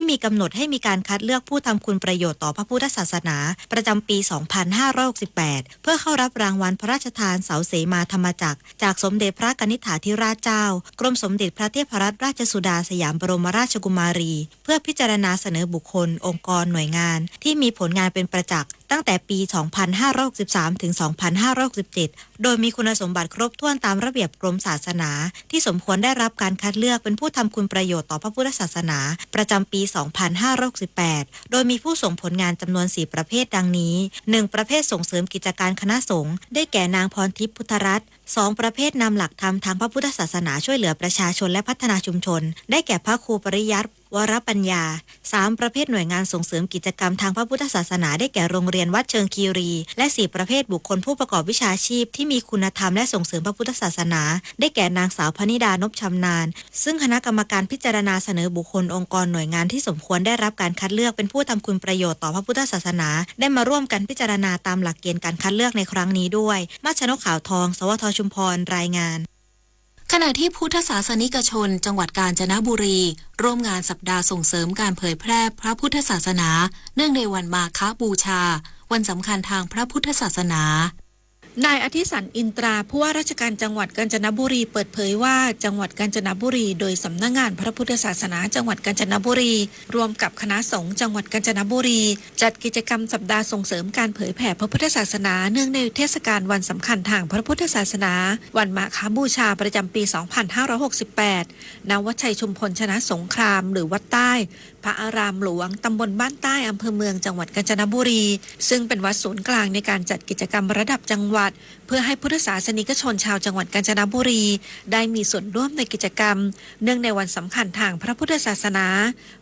มีกำหนดให้มีการคัดเลือกผู้ทำคุณประโยชน์ต่อพระพุทธศาสนาประจำปี สองพันห้าร้อยหกสิบแปด เพื่อเข้ารับรางวัลพระราชทานเสาเสมาธรรมจักรจากสมเด็จพระกนิษฐาธิราชเจ้า กรมสมเด็จพระเทพรัตนราชสุดาสยามบรมราชกุมารี เพื่อพิจารณาเสนอบุคคล องค์กร หน่วยงานที่มีผลงานเป็นประจักษ์ตั้งแต่ปี สองพันห้าร้อยหกสิบสาม ถึง สองพันห้าร้อยหกสิบเจ็ด โดยมีคุณสมบัติครบถ้วนตามระเบียบกรมศาสนา ที่สมควรได้รับการคัดเลือกเป็นผู้ทำคุณประโยชน์ต่อพระพุทธศาสนา ประจำปี สองพันห้าร้อยหกสิบแปด โดยมีผู้ส่งผลงานจำนวน สี่ ประเภทดังนี้ หนึ่ง ประเภทส่งเสริมกิจการคณะสงฆ์ ได้แก่นางพรทิพย์ พุทธรัตน์ สอง ประเภทนำหลักธรรมทางพระพุทธศาสนาช่วยเหลือประชาชนและพัฒนาชุมชน ได้แก่พระครูปริยัติ วรปัญญา สาม ประเภทหน่วยงานส่งเสริมกิจกรรมทางพระพุทธศาสนา ได้แก่โรงเรียนวัดเชิงคีรี และ สี่ ประเภทบุคคลผู้ประกอบวิชาชีพที่มีคุณธรรมและส่งเสริมพระพุทธศาสนา ได้แก่นางสาวพนิดา นพชำนาญ ซึ่งคณะกรรมการพิจารณาเสนอบุคคล องค์กร หน่วยงานที่สมควรได้รับการคัดเลือกเป็นผู้ทำคุณประโยชน์ต่อพระพุทธศาสนา ได้มาร่วมกันพิจารณาตามหลักเกณฑ์การคัดเลือกในครั้งนี้ด้วย มาชนกขาวทอง สวท ชุมพร รายงาน ขณะที่พุทธศาสนิกชนจังหวัดกาญจนบุรี ร่วมงานสัปดาห์ส่งเสริมการเผยแพร่พระพุทธศาสนา เนื่องในวันมาฆบูชา วันสำคัญทางพระพุทธศาสนา นายอธิสันต์ อินตรา ผู้ว่าราชการจังหวัดกาญจนบุรี เปิดเผยว่า จังหวัดกาญจนบุรี โดยสำนักงานพระพุทธศาสนาจังหวัดกาญจนบุรี ร่วมกับคณะสงฆ์จังหวัดกาญจนบุรี จัดกิจกรรมสัปดาห์ส่งเสริมการเผยแผ่พระพุทธศาสนา เนื่องในเทศกาลวันสำคัญทางพระพุทธศาสนา วันมาฆบูชา ประจำปี สองพันห้าร้อยหกสิบแปด ณ วัดชัยชุมพลชนะสงคราม หรือวัดใต้ พระอารามหลวง ตำบลบ้านใต้ อำเภอเมือง จังหวัดกาญจนบุรี ซึ่งเป็นวัดศูนย์กลางในการจัดกิจกรรมระดับจังหวัด เพื่อให้พุทธศาสนิกชนชาวจังหวัดกาญจนบุรี ได้มีส่วนร่วมในกิจกรรม เนื่องในวันสำคัญทางพระพุทธศาสนา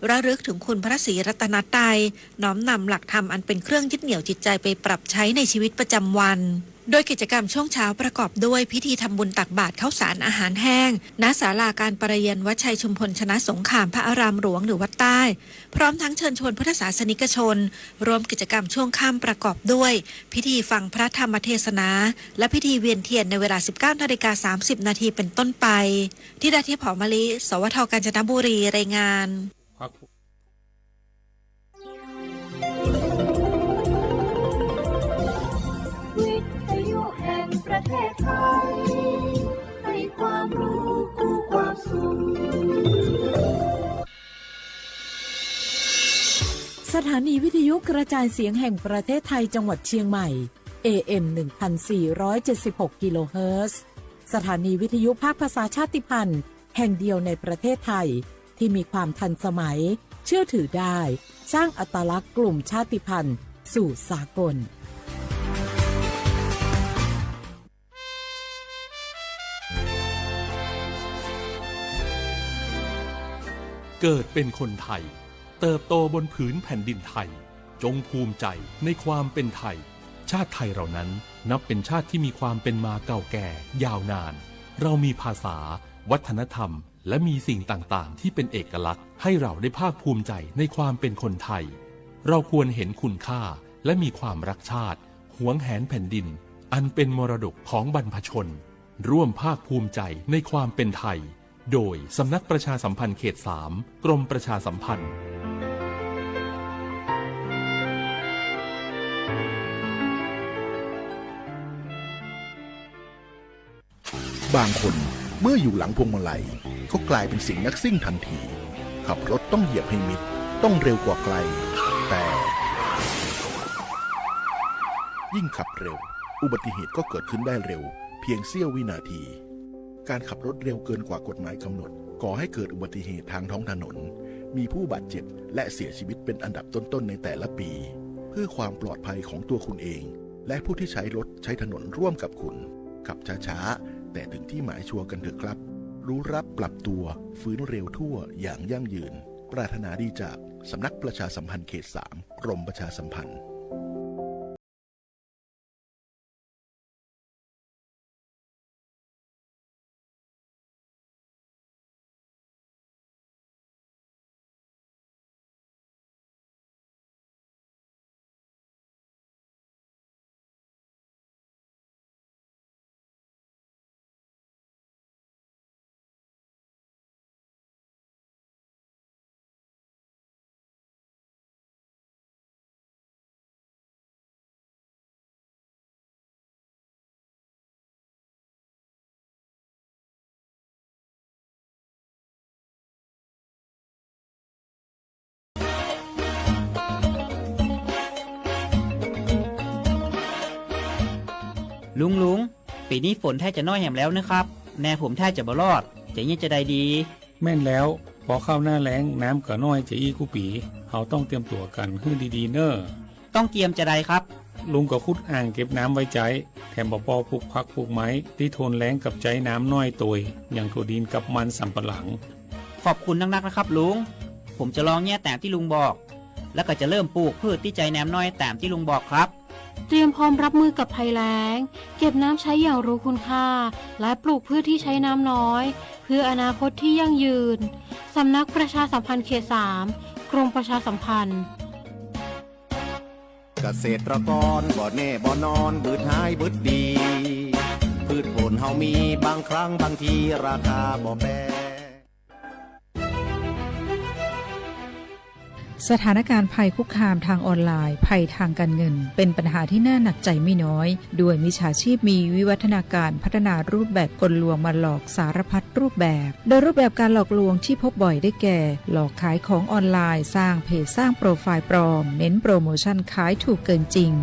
ระลึกถึงคุณพระศรีรัตนตรัย น้อมนำหลักธรรมอันเป็นเครื่องยึดเหนี่ยวจิตใจไปปรับใช้ในชีวิตประจำวัน โดยกิจกรรมช่วงเช้าประกอบด้วยพิธีทำบุญตักบาตรข้าวสารอาหารแห้ง ณ ศาลาการประเรียนวัดชัยชุมพลชนะสงคราม พระอารามหลวง หรือวัดใต้ พร้อมทั้งเชิญชวนพุทธศาสนิกชน ร่วมกิจกรรมช่วงค่ำประกอบด้วยพิธีฟังพระธรรมเทศนา และพิธีเวียนเทียนในเวลา สิบเก้านาฬิกาสามสิบนาทีเป็นต้นไป ธิดาทิพย์ หอมมะลิ สวท กาญจนบุรี รายงาน วิทยุแห่งประเทศไทย ให้ความรู้คู่ความสุข สถานีวิทยุกระจายเสียงแห่งประเทศไทยจังหวัดเชียงใหม่ เอ เอ็ม หนึ่งพันสี่ร้อยเจ็ดสิบหก กิโลเฮิรตซ์ สถานีวิทยุภาคภาษาชาติพันธุ์แห่งเดียวในประเทศไทย ที่มีความทันสมัย เชื่อถือได้ สร้างอัตลักษณ์กลุ่มชาติพันธุ์สู่สากล เกิดเป็นคนไทย เติบโตบนผืนแผ่นดินไทย จงภูมิใจในความเป็นไทย ชาติไทยเรานั้นนับเป็นชาติที่มีความเป็นมาเก่าแก่ยาวนาน เรามีภาษา วัฒนธรรม และมีสิ่งต่างๆ ที่เป็นเอกลักษณ์ ให้เราได้ภาคภูมิใจในความเป็นคนไทย เราควรเห็นคุณค่า และมีความรักชาติ หวงแหนแผ่นดิน อันเป็นมรดกของบรรพชน ร่วมภาคภูมิใจในความเป็นไทย โดยสำนักประชาสัมพันธ์เขตสาม กรมประชาสัมพันธ์ บางคนเมื่ออยู่หลังพวงมาลัยก็กลายเป็นเสียงนักซิ่งทันที ขับรถต้องเหยียบให้มิด ต้องเร็วกว่าใคร แต่ ยิ่งขับเร็ว อุบัติเหตุก็เกิดขึ้นได้เร็ว เพียงเสี้ยววินาที การขับรถเร็วเกินกว่ากฎหมายกำหนด ก่อให้เกิดอุบัติเหตุทางท้องถนน มีผู้บาดเจ็บ และเสียชีวิตเป็นอันดับต้นๆ ในแต่ละปี เพื่อความปลอดภัยของตัวคุณเอง และผู้ที่ใช้รถใช้ถนนร่วมกับคุณ ขับช้าๆ แต่ถึงที่หมายชัวร์กันเถอะครับ รู้ระดับปรับตัว ฟื้นเร็วทั่วอย่างยั่งยืน ปรารถนาดีจากสำนักประชาสัมพันธ์เขตสาม กรมประชาสัมพันธ์ ลุง ลุง ปีนี้ฝนแทบจะน้อยแหมแล้วนะครับ แม่ผมแทบจะบ่รอด จะเยียะจะใดดี แม่นแล้ว พอเข้าหน้าแล้ง น้ำก็น้อยจะอี้กู้ปี เฮาต้องเตรียมตั๋วกั๋นหื้อดีๆ เน่อ ต้องเตรียมจะใดครับ ลุงก็ขุดอ่างเก็บน้ำไว้ใจ๊ แถมบ่อปอปลูกผักปลูกไม้ ตี้ทนแล้งกับใจ๊น้ำน้อยโตย อย่างถั่วดินกับมันสำปะหลัง ขอบคุณนักๆ นะครับลุง ผมจะลองเยียะตามที่ลุงบอก แล้วก็จะเริ่มปลูกพืชที่ใจ๊น้ำน้อยตามที่ลุงบอกครับ เตรียมพร้อมรับมือกับภัยแล้ง เก็บน้ำใช้อย่างรู้คุณค่า และปลูกพืชที่ใช้น้ำน้อย เพื่ออนาคตที่ยั่งยืน สำนักประชาสัมพันธ์เขตสาม กรมประชาสัมพันธ์ เกษตรกรบ่แน่บ่นอน บืดหายบืดดี พืชผลเฮามี บางครั้งบางที ราคาบ่แปร สถานการณ์ภัยคุกคามทางออนไลน์ ภัยทางการเงิน เป็นปัญหาที่น่าหนักใจไม่น้อย ด้วยมิจฉาชีพมีวิวัฒนาการพัฒนารูปแบบกลลวงมาหลอกสารพัดรูปแบบ โดยรูปแบบการหลอกลวงที่พบบ่อยได้แก่ หลอกขายของออนไลน์ สร้างเพจ สร้างโปรไฟล์ปลอม เน้นโปรโมชั่นขายถูกเกินจริง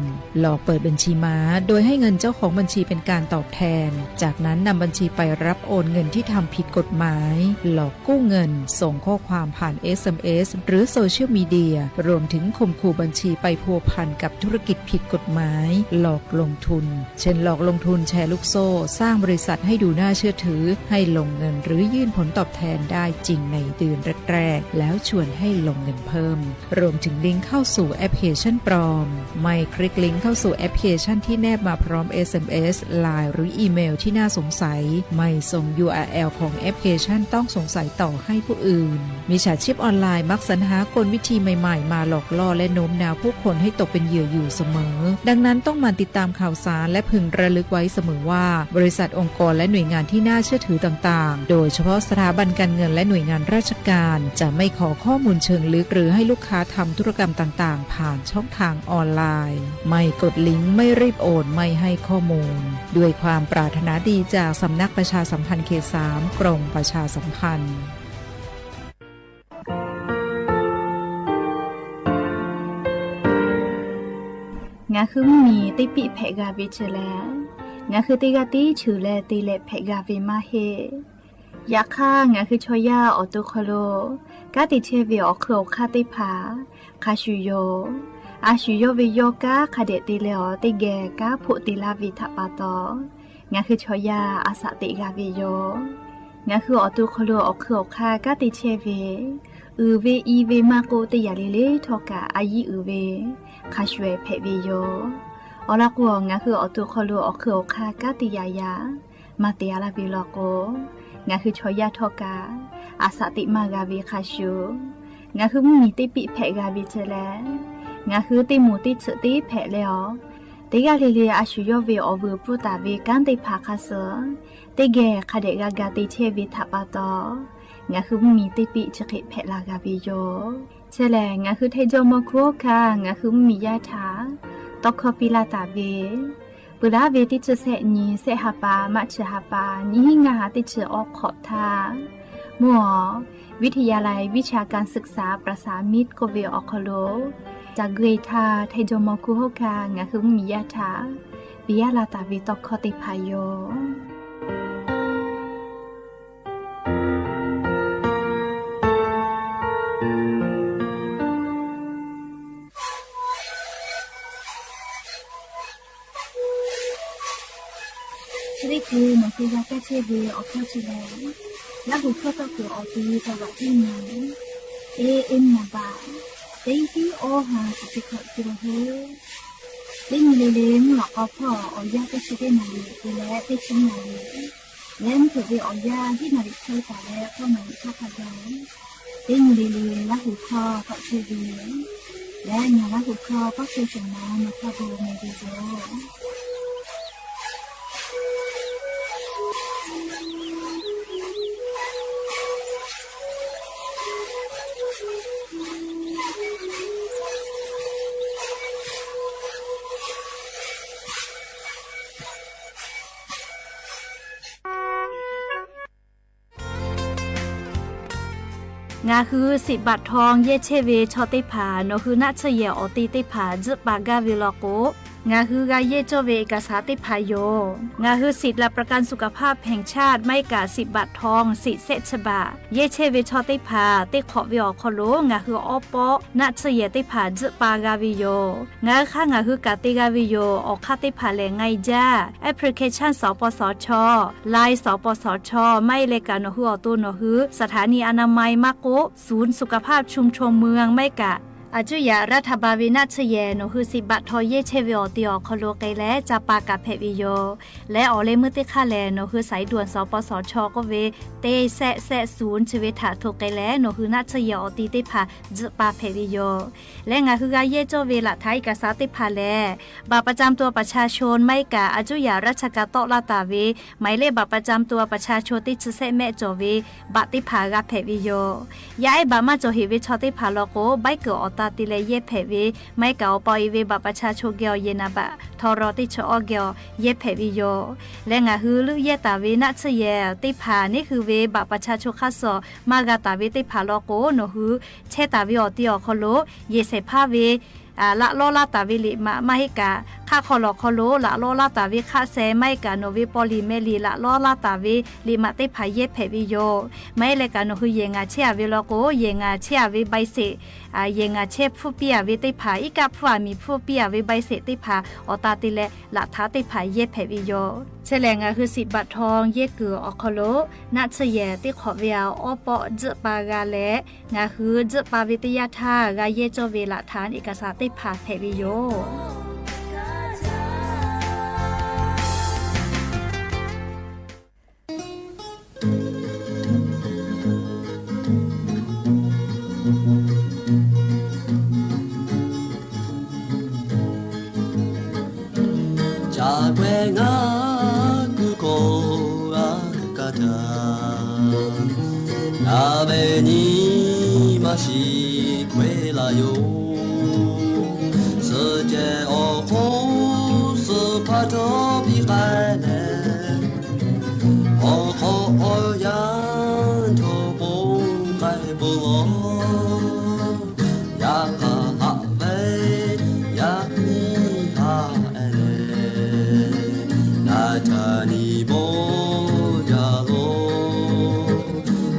หลอกเปิดบัญชีม้า โดยให้เงินเจ้าของบัญชีเป็นการตอบแทน จากนั้นนำบัญชีไปรับโอนเงินที่ทำผิดกฎหมาย หลอกกู้เงิน ส่งข้อความผ่าน เอสเอ็มเอส หรือโซเชียลมีเดีย รวมถึงข่มขู่บัญชีไปพัวพันกับธุรกิจผิดกฎหมาย หลอกลงทุน เช่น หลอกลงทุนแชร์ลูกโซ่ สร้างบริษัทให้ดูน่าเชื่อถือ ให้ลงเงินหรือยื่นผลตอบแทนได้จริงในเดือนแรกๆ แล้วชวนให้ลงเงินเพิ่ม รวมถึงลิงก์เข้าสู่แอปพลิเคชันปลอม ไม่คลิกลิงก์เข้าสู่แอปพลิเคชันที่แนบมาพร้อม เอสเอ็มเอส ไลน์ หรืออีเมลที่น่าสงสัย ไม่ส่ง ยูอาร์แอล ของแอปพลิเคชันต้องสงสัยต่อให้ผู้อื่น มิจฉาชีพออนไลน์มักสรรหากลวิธีใหม่ๆ มาหลอกล่อและโน้มน้าวผู้คนให้ตกเป็นเหยื่ออยู่เสมอ ดังนั้นต้องหมั่นติดตามข่าวสารและพึงระลึกไว้เสมอว่า บริษัท องค์กร และหน่วยงานที่น่าเชื่อถือต่างๆ โดยเฉพาะสถาบันการเงินและหน่วยงานราชการ จะไม่ขอข้อมูลเชิงลึกหรือให้ลูกค้าทำธุรกรรมต่างๆ ผ่านช่องทางออนไลน์ ไม่กดลิงก์ ไม่รีบโอน ไม่ให้ข้อมูล ด้วยความปรารถนาดีจากสำนักประชาสัมพันธ์เขตสาม กรมประชาสัมพันธ์ Ngaˬ hui mvuhˇ miˬ teˇ piˆ hpehꞈ g'a ve chi lehˬ, ngaˬ hui teˇ g'aˇ tiˉ cheuˬ leh te leh hpehꞈ g'a ve maˇ heˆ. Yaꞈ hk'aˇ, ngaˬ hui chaw yaˇ awˬ to hk'aw lo kanˉ te chehˇ ve awˬ hk'eun awˬ hk'aˇ teˇ hpaˍ hk'a shuˍ yoˬ. A shu yawˇ ve yawˇ kanˉ hk'a dehꞈ te leh awˬ teˇ geh kanˉ hpoˆ te laˇ ve htaꞈ pa taw, ngaˬ hui chaw yaˇ a shaꞈ teꞈ g'a ve yoˬ. Ngaˬ hui awˬ to hk'aw lo awˬ hk'eun awˬ hk'aˇ kanˉ te chehˇ ve, uiˍ ve i ve maˇ k'oˆ, teˇ yanˇ le le htawˇ kaꞈ a yiˇ uiˍ ve hk'a shuˍ ehˍ hpehꞈ ve yoˬ. Awˬ lawn k'o, ngaˬ hui awˬ to hk'aw lo awˬ hk'eun awˬ hk'aˇ kanˉ te yaꞈ yaꞈ maˇ te a laˇ ve law k'o, ngaˬ hui chaw yaˇ htawˇ kaꞈ a shaꞈ teꞈ maˇ g'a ve hk'a shuˍ, ngaˬ hui mvuhˇ miˬ teˇ piˆ hpehꞈ g'a ve chi lehˬ, ngaˬ hui teˇ moˍ teˇ tsuhꞈ teˇ hpehꞈ leh awˬ, teˇ g'aˇ le le a shu yawˇ ve awˬ vuiˬ pfuhˇ taˍ ve kanˉ teˇ hpaˍ hk'a suh teˇ geh hk'a dehꞈ g'a ga te chehˇ ve htaꞈ pa taw, ngaˬ hui mvuhˇ miˬ teˇ piˆ chi hk'e hpehꞈ la g'a ve yoˬ. Chi lehˬ, ngaˬ hui Htaiˇ jawˇ mawˇ hkuˇ oˇ hkaˇ ngaˬ hui mvuhˇ miˬ yaˇ htaꞈ tawˇ hkawˇ piˇ laˇ taˍ ve, peuˬ laˉ ve teˇ chi sehˆ nyi sehˆ ha pa maˇ chi ha pa nyiˇ hinˉ ngaˇ ha teˇ chi awˬ hk'awꞈ htaˇ, mvuhˇ awˬ วิทยาลัยวิชาการศึกษาประสานมิตร k'oˆ ve awˬ hk'aw lo ca gui htaˇ, Htaiˇ jawˇ mawˇ hkuˇ oˇ hkaˇ ngaˬ hui mvuhˇ miˬ yaˇ htaꞈ piˇ laˇ taˍ ve tawˇ hkawˇ teˇ hpaˍ yoˬ. Chi teˇ hkui nawˬ hui g'a kaˇ chehˇ ve awˬ hkawˇ chi lehˬ, Laˇ huˍ hkawˇ tawˇ kuiˬ awˬ ti ca g'aꞈ tiˉ nyi, teˇ eˉ nyi baꞈ, teˇ hiˉ awˇ ha chi teˇ hkawꞈ te la hoˉ. Teˇ nyi le le mvuhˇ lawꞈ k'aw hpawˇ awˬ yanˇ teˇ chi teˇ naˍ riˍ te leh teˇ chi naˍ riˍ, leh mvuhˇ hpeuꞈ ve awˬ yanˇ hiˉ naˍ riˍ hk'aˇ taˍ leh k'awˇ naˍ riˍ hk'aˇ hk'a gaˬ, teˇ nyi le le Laˇ huˍ hkawˇ tawˆ chehˇ ve, leh ngaˬ Laˇ huˍ hkawˇ tawˇ chehˇ shawˍ naˍ nawˬ hk'a gu meh ve yoˬ. Ngaˬ hui siˍ baꞈ htaw yehˇ chehˇ ve chaw teˇ hpaˍ nawˬ hui naˆ tsuhˇ yehˬ awˬ te teˇ hpaˍ tzuhˆ pa gaˇ ve law k'o, Ngaˬ hui g'a yehˇ cawˇ ve เอกสาร teˇ hpaˍ yoˬ. Ngaˬ hui สิทธิ์หลักประกันสุขภาพแห่งชาติ maˇ heˆ kaꞈ สิทธิ์บัตรทอง สิทธิ์แสะchi baꞈ yehˇ chehˇ ve chaw teˇ hpaˍ teˇ hk'awꞈ ve awˬ hk'aw lo ngaˬ hui awˉ pawˆ naˆ tsuhˇ yehˬ teˇ hpaˍ tzuhˆ pa g'a ve yoˬ. Ngaˬ hui hk'aˇ ngaˬ hui kaꞈ te g'a ve yoˬ. Awˬ hk'aˇ teˇ hpaˍ lehˬ, ไงจ้า application สปสช Line สปสช maˇ heˆ leh kaꞈ nawˬ hui awˬ to nawˬ hui สถานีอนามัย maˇ k'oˆ ศูนย์สุขภาพชุมชนเมือง maˇ heˆ kaꞈ อายุทยารัฐบาล ve naˆ tsuhˇ yehˬ nawˬ hui สิทธิ์บัตรทอง yehˇ chehˇ ve awˬ ti awˬ hk'aw lo k'ai leh ca pa kaꞈ hpehꞈ ve yoˬ. Leh awˬ leh meuˇ teˇ hk'aˇ lehˬ, nawˬ hui สายด่วน สปสช k'oˆ ve เจ็ด แสะ ศูนย์ chi ve htaꞈ hto k'ai leh nawˬ hui naˆ tsuhˇ yehˬ awˬ ti teˇ hpaˍ tzuhˆ pa hpehꞈ ve yoˬ. Leh ngaˬ hui g'a yehˇ cawˇ ve หลักฐานเอกสาร teˇ hpaˍ lehˬ, บัตรประจำตัวประชาชน maˇ heˆ kaꞈ อายุทยาราชการ tawˆ laˇ taˍ ve หมายเลขบัตรประจำตัวประชาชน teˇ chi sehˆ mehˆ cawˬ ve บัตร teˇ hpaˍ g'a hpehꞈ ve yoˬ. Yaˇ ehˉ บัตร maˇ cawˬ heꞈ ve chaw teˇ hpaˍ law k'o, ใบเกิด awˬ ta te leh yehˇ hpehꞈ ve, maˇ heˆ kaꞈ awˬ pa awˬ e ve บัตรประชาชน geh awˬ yehˬ naˍ baꞈ htaw raw teˇ chi awˇ geh awˬ yehˇ hpehꞈ ve yoˬ. Leh ngaˬ hui leuˆ yehˇ taˍ ve naˆ tsuhˇ yehˬ teˇ hpaˍ neˇ hui ve บัตรประชาชน hk'aˇ suh maˇ g'a taˍ ve teˇ hpaˍ law k'o, nawˬ hui chehˇ taˍ ve awˬ ti awˬ hk'aw lo yehˬ shehˍ hpaˇ ve laꞈ lawˇ laˇ taˍ ve liꞈ maꞈ, maˇ heˆ kaꞈ hk'aˆ hk'aw lawˬ hk'aw lo laꞈ lawˇ laˇ taˍ ve hk'aˆ sheh, maˇ heˆ kaꞈ nawˬ ve paw liꞈ meh liꞈ laꞈ lawˇ laˇ taˍ ve liꞈ maꞈ teˇ hpaˍ yehˇ hpehꞈ ve yoˬ. Maˇ heˆ leh kaꞈ nawˬ hui yehˬ ngaˬ chehˇ a ve law k'o, yehˬ ngaˬ chehˇ a ve ใบเสร็จ, yehˬ ngaˬ chehˇ hpfuhˆ piˇ a ve teˇ hpaˍ, iˉ kaˆ hpfuhˆ a miˬ hpfuhˆ piˇ a ve ใบเสร็จ teˇ hpaˍ awˬ ta te leh laꞈ htaꞈ teˇ hpaˍ yehˇ hpehꞈ ve yoˬ. Chi lehˬ ngaˬ hui สิทธิ์บัตรทอง yehˇ kuiˬ awˬ hk'aw lo naˆ tsuhˇ yehˬ teˇ hk'awꞈ ve awˬ awˉ pawˆ tzuhˆ pa g'a leh, ngaˬ hui tzuhˆ pa ve teˇ yanˇ htaˇ g'a yehˇ cawˇ ve หลักฐานเอกสาร teˇ hpaˍ hpehꞈ ve yoˬ. Ca k'ai ngaˬ kuˬ kawˆ g'a kaˇ htaˇ, ngaˬ ve nyi ma shiˍ k'oˆ e laˇ yoˬ. Suhˍ ceh awˬ hk'oˆ suhˍ hpaˇ htawˇ piˇ k'ai leh, awˬ hk'aw awˬ yanˇ htawˇ ponˬ k'ai bon lawˬ. Yaꞈ hk'aˇ haꞈ ve yaˇ miˇ haꞈ e leh, ngaˬ htaꞈ nyi bawˇ jaˇ lawˬ.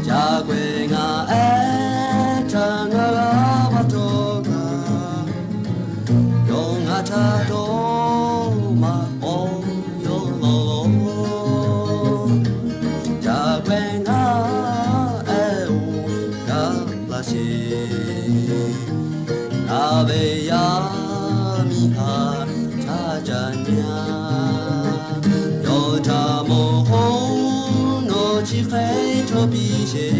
Ca k'ai ngaˬ ehˉ htaꞈ ngaˬ g'a va htawˇ kaꞈ, yawˇ ngaˬ htaꞈ dawˇ maꞈ k'aw yawˇ lawˬ lawˬ. Ca k'ai ngaˬ ehˉ oˬ gaˬ laˇ sheˍ. Ngaˬ ve yaˇ miˇ haꞈ htaˇ ca nyi a, yawˇ htaꞈ mawˬ k'o nawˬ chi hk'e chaw piˇ sheˍ.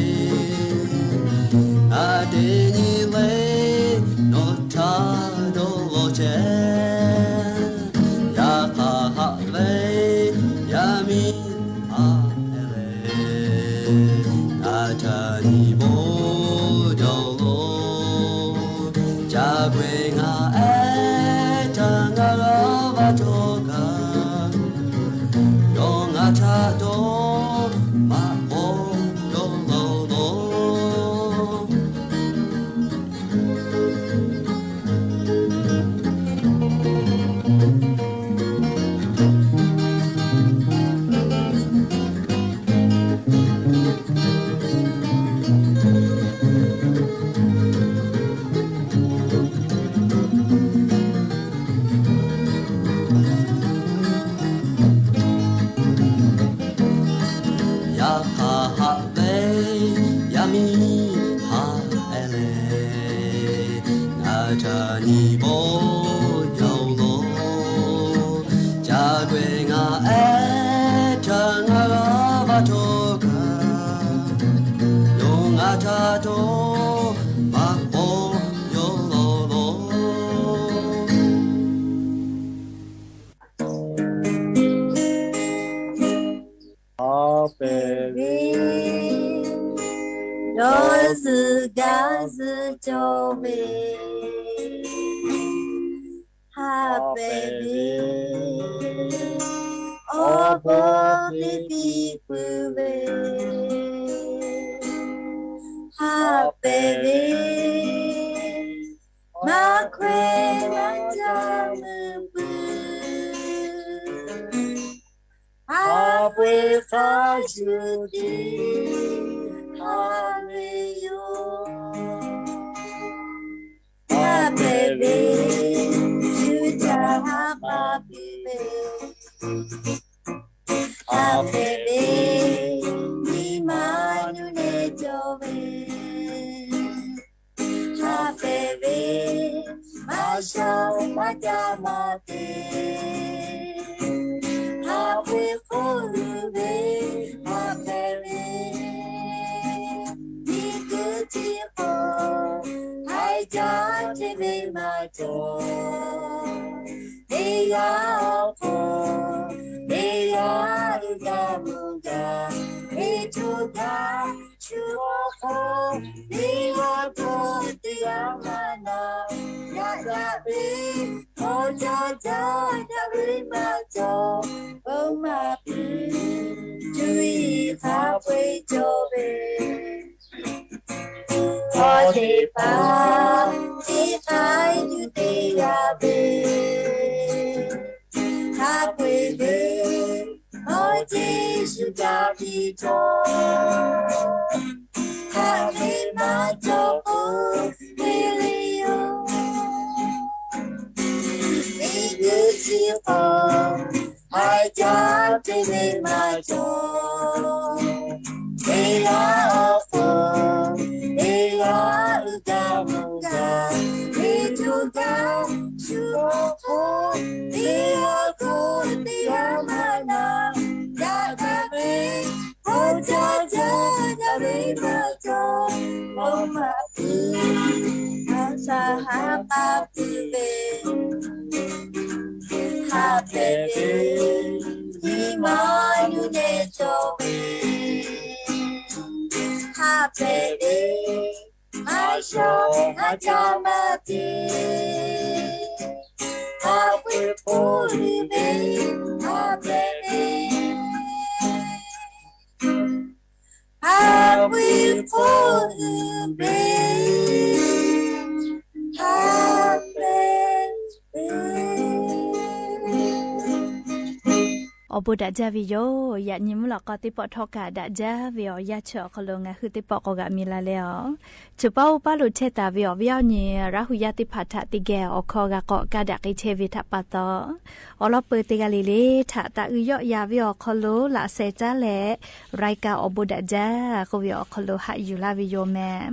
Ngaˬ teˇ nyi leh nawˬ htaꞈ dawˇ lawˬ chehˇ. Yaꞈ hk'aˇ haꞈ ve yaˇ miˇ haꞈ e leh, ngaˬ htaꞈ nyi bawˇ jaˇ lawˬ. Ca k'ai ngaˬ ehˉ htaꞈ ngaˬ g'a va htawˇ kaꞈ, yawˇ ngaˬ htaꞈ dawˇ maꞈ k'aw yawˇ lawˬ lawˬ. Yaꞈ hk'aˇ haꞈ ve yaˇ miˇ haꞈ e leh, ngaˬ htaꞈ nyi bawˇ jaˇ lawˬ. Ca k'ai ngaˬ ehˉ htaꞈ ngaˬ g'a va htawˇ kaꞈ, yawˇ ngaˬ htaꞈ dawˇ maꞈ k'aw yawˇ lawˬ lawˬ. Haꞈ pehˍ ve, yawˇ zuhꞈ gaˇ zuhꞈ cawˬ ve, haꞈ pehˍ ve, awˬ bon teˇ piˇ puiˉ ve, haꞈ pehˍ ve, maˇ hkawehˇ maˇ caˇ meuˇ puiˉ hk'a shuˍ tiˉ ha ve yoˬ. Ha hpehꞈ ve, shu htaꞈ ha k'a piˇ ve, ha hpehꞈ ve, nyi ma nuˇ nehˬ cawˬ ve, ha hpehꞈ ve, maˇ sha maˇ ca maˇ te, ha ve hk'oˆ uiˍ ve, ha hpehꞈ ve, miˬ guiˬ chi hk'oˆ haiˬ jaˇ chehˇ ve maˇ cawˬ. Teˇ g'aˇ awˬ hk'oˆ teˇ g'aˇ uiˍ gaˇ mvuh gaˇ ve tuˬ gaˇ shu awˬ hk'oˆ, teˇ g'aˇ hk'oˆ teˇ g'aˇ maˇ na yaꞈ daꞈ ve, hk'aw caˇ caˇ daꞈ ve maˇ cawˬ. Oˇ maˇ piˇ, cuˇ yiˍ hk'a peu-eˬ cawˬ ve, hk'aw teˇ hpaˍ teˇ hk'aˇ yuˬ te g'a ve, hk'a peu-eˬ ve, awˬ ceˇ shu ca piˇ cawˬ. Hk'aˬ ve maˇ cawˬ k'o, te le yoˬ. Miˬ guiˬ chi hk'oˆ haiˬ jaˇ chehˇ ve maˇ cawˬ. Teˇ g'aˇ awˬ hk'oˆ teˇ g'aˇ uiˍ gaˇ mvuh gaˇ ve tuˬ gaˇ shu awˬ hk'oˆ, teˇ g'aˇ hk'oˆ teˇ g'aˇ maˇ na yaꞈ daꞈ ve, hk'aw caˇ caˇ daꞈ ve maˇ cawˬ. Oˇ maˇ piˇ, ha sha ha k'a piˇ ve, ha hpehꞈ ve, nyi ma nuˇ nehˬ cawˬ ve, ha hpehꞈ ve, maˇ sha maˇ ca maˇ te, ha ve hk'oˆ uiˍ ve, ha hpehꞈ ve, ha ve hk'oˆ uiˍ ve, ha hpehꞈ ve. Awˬ bon daꞈ jaˇ ve yoˬ. Yaꞈ nyi mvuhˇ lawꞈ k'aw teˇ pawˆ htawˇ kaꞈ daꞈ jaˇ ve awˬ yanˇ chi awˬ hk'aw lo ngaˬ hui teˇ pawˆ k'awꞈ g'aꞈ mi la leh a, chi paˇ oˇ paˇ lo chehˇ taˍ ve awˬ viˉ awˬ nyi Laˇ hu yaˇ teˇ hpaˍ htaꞈ teˇ geh awˬ hkawˇ g'a k'awꞈ kaˇ daꞈ k'ai chehˇ ve htaꞈ pa taw, awˬ lawn peu teˇ g'aˇ le le htaꞈ taꞈ uiˍ yawˆ yan ve awˬ hk'aw lo laꞈ sheh caˉ leh, รายการ awˬ bon daꞈ jaˇ k'oˆ ve awˬ hk'aw lo haꞈ yuˬ laˇ ve yoˬ meh.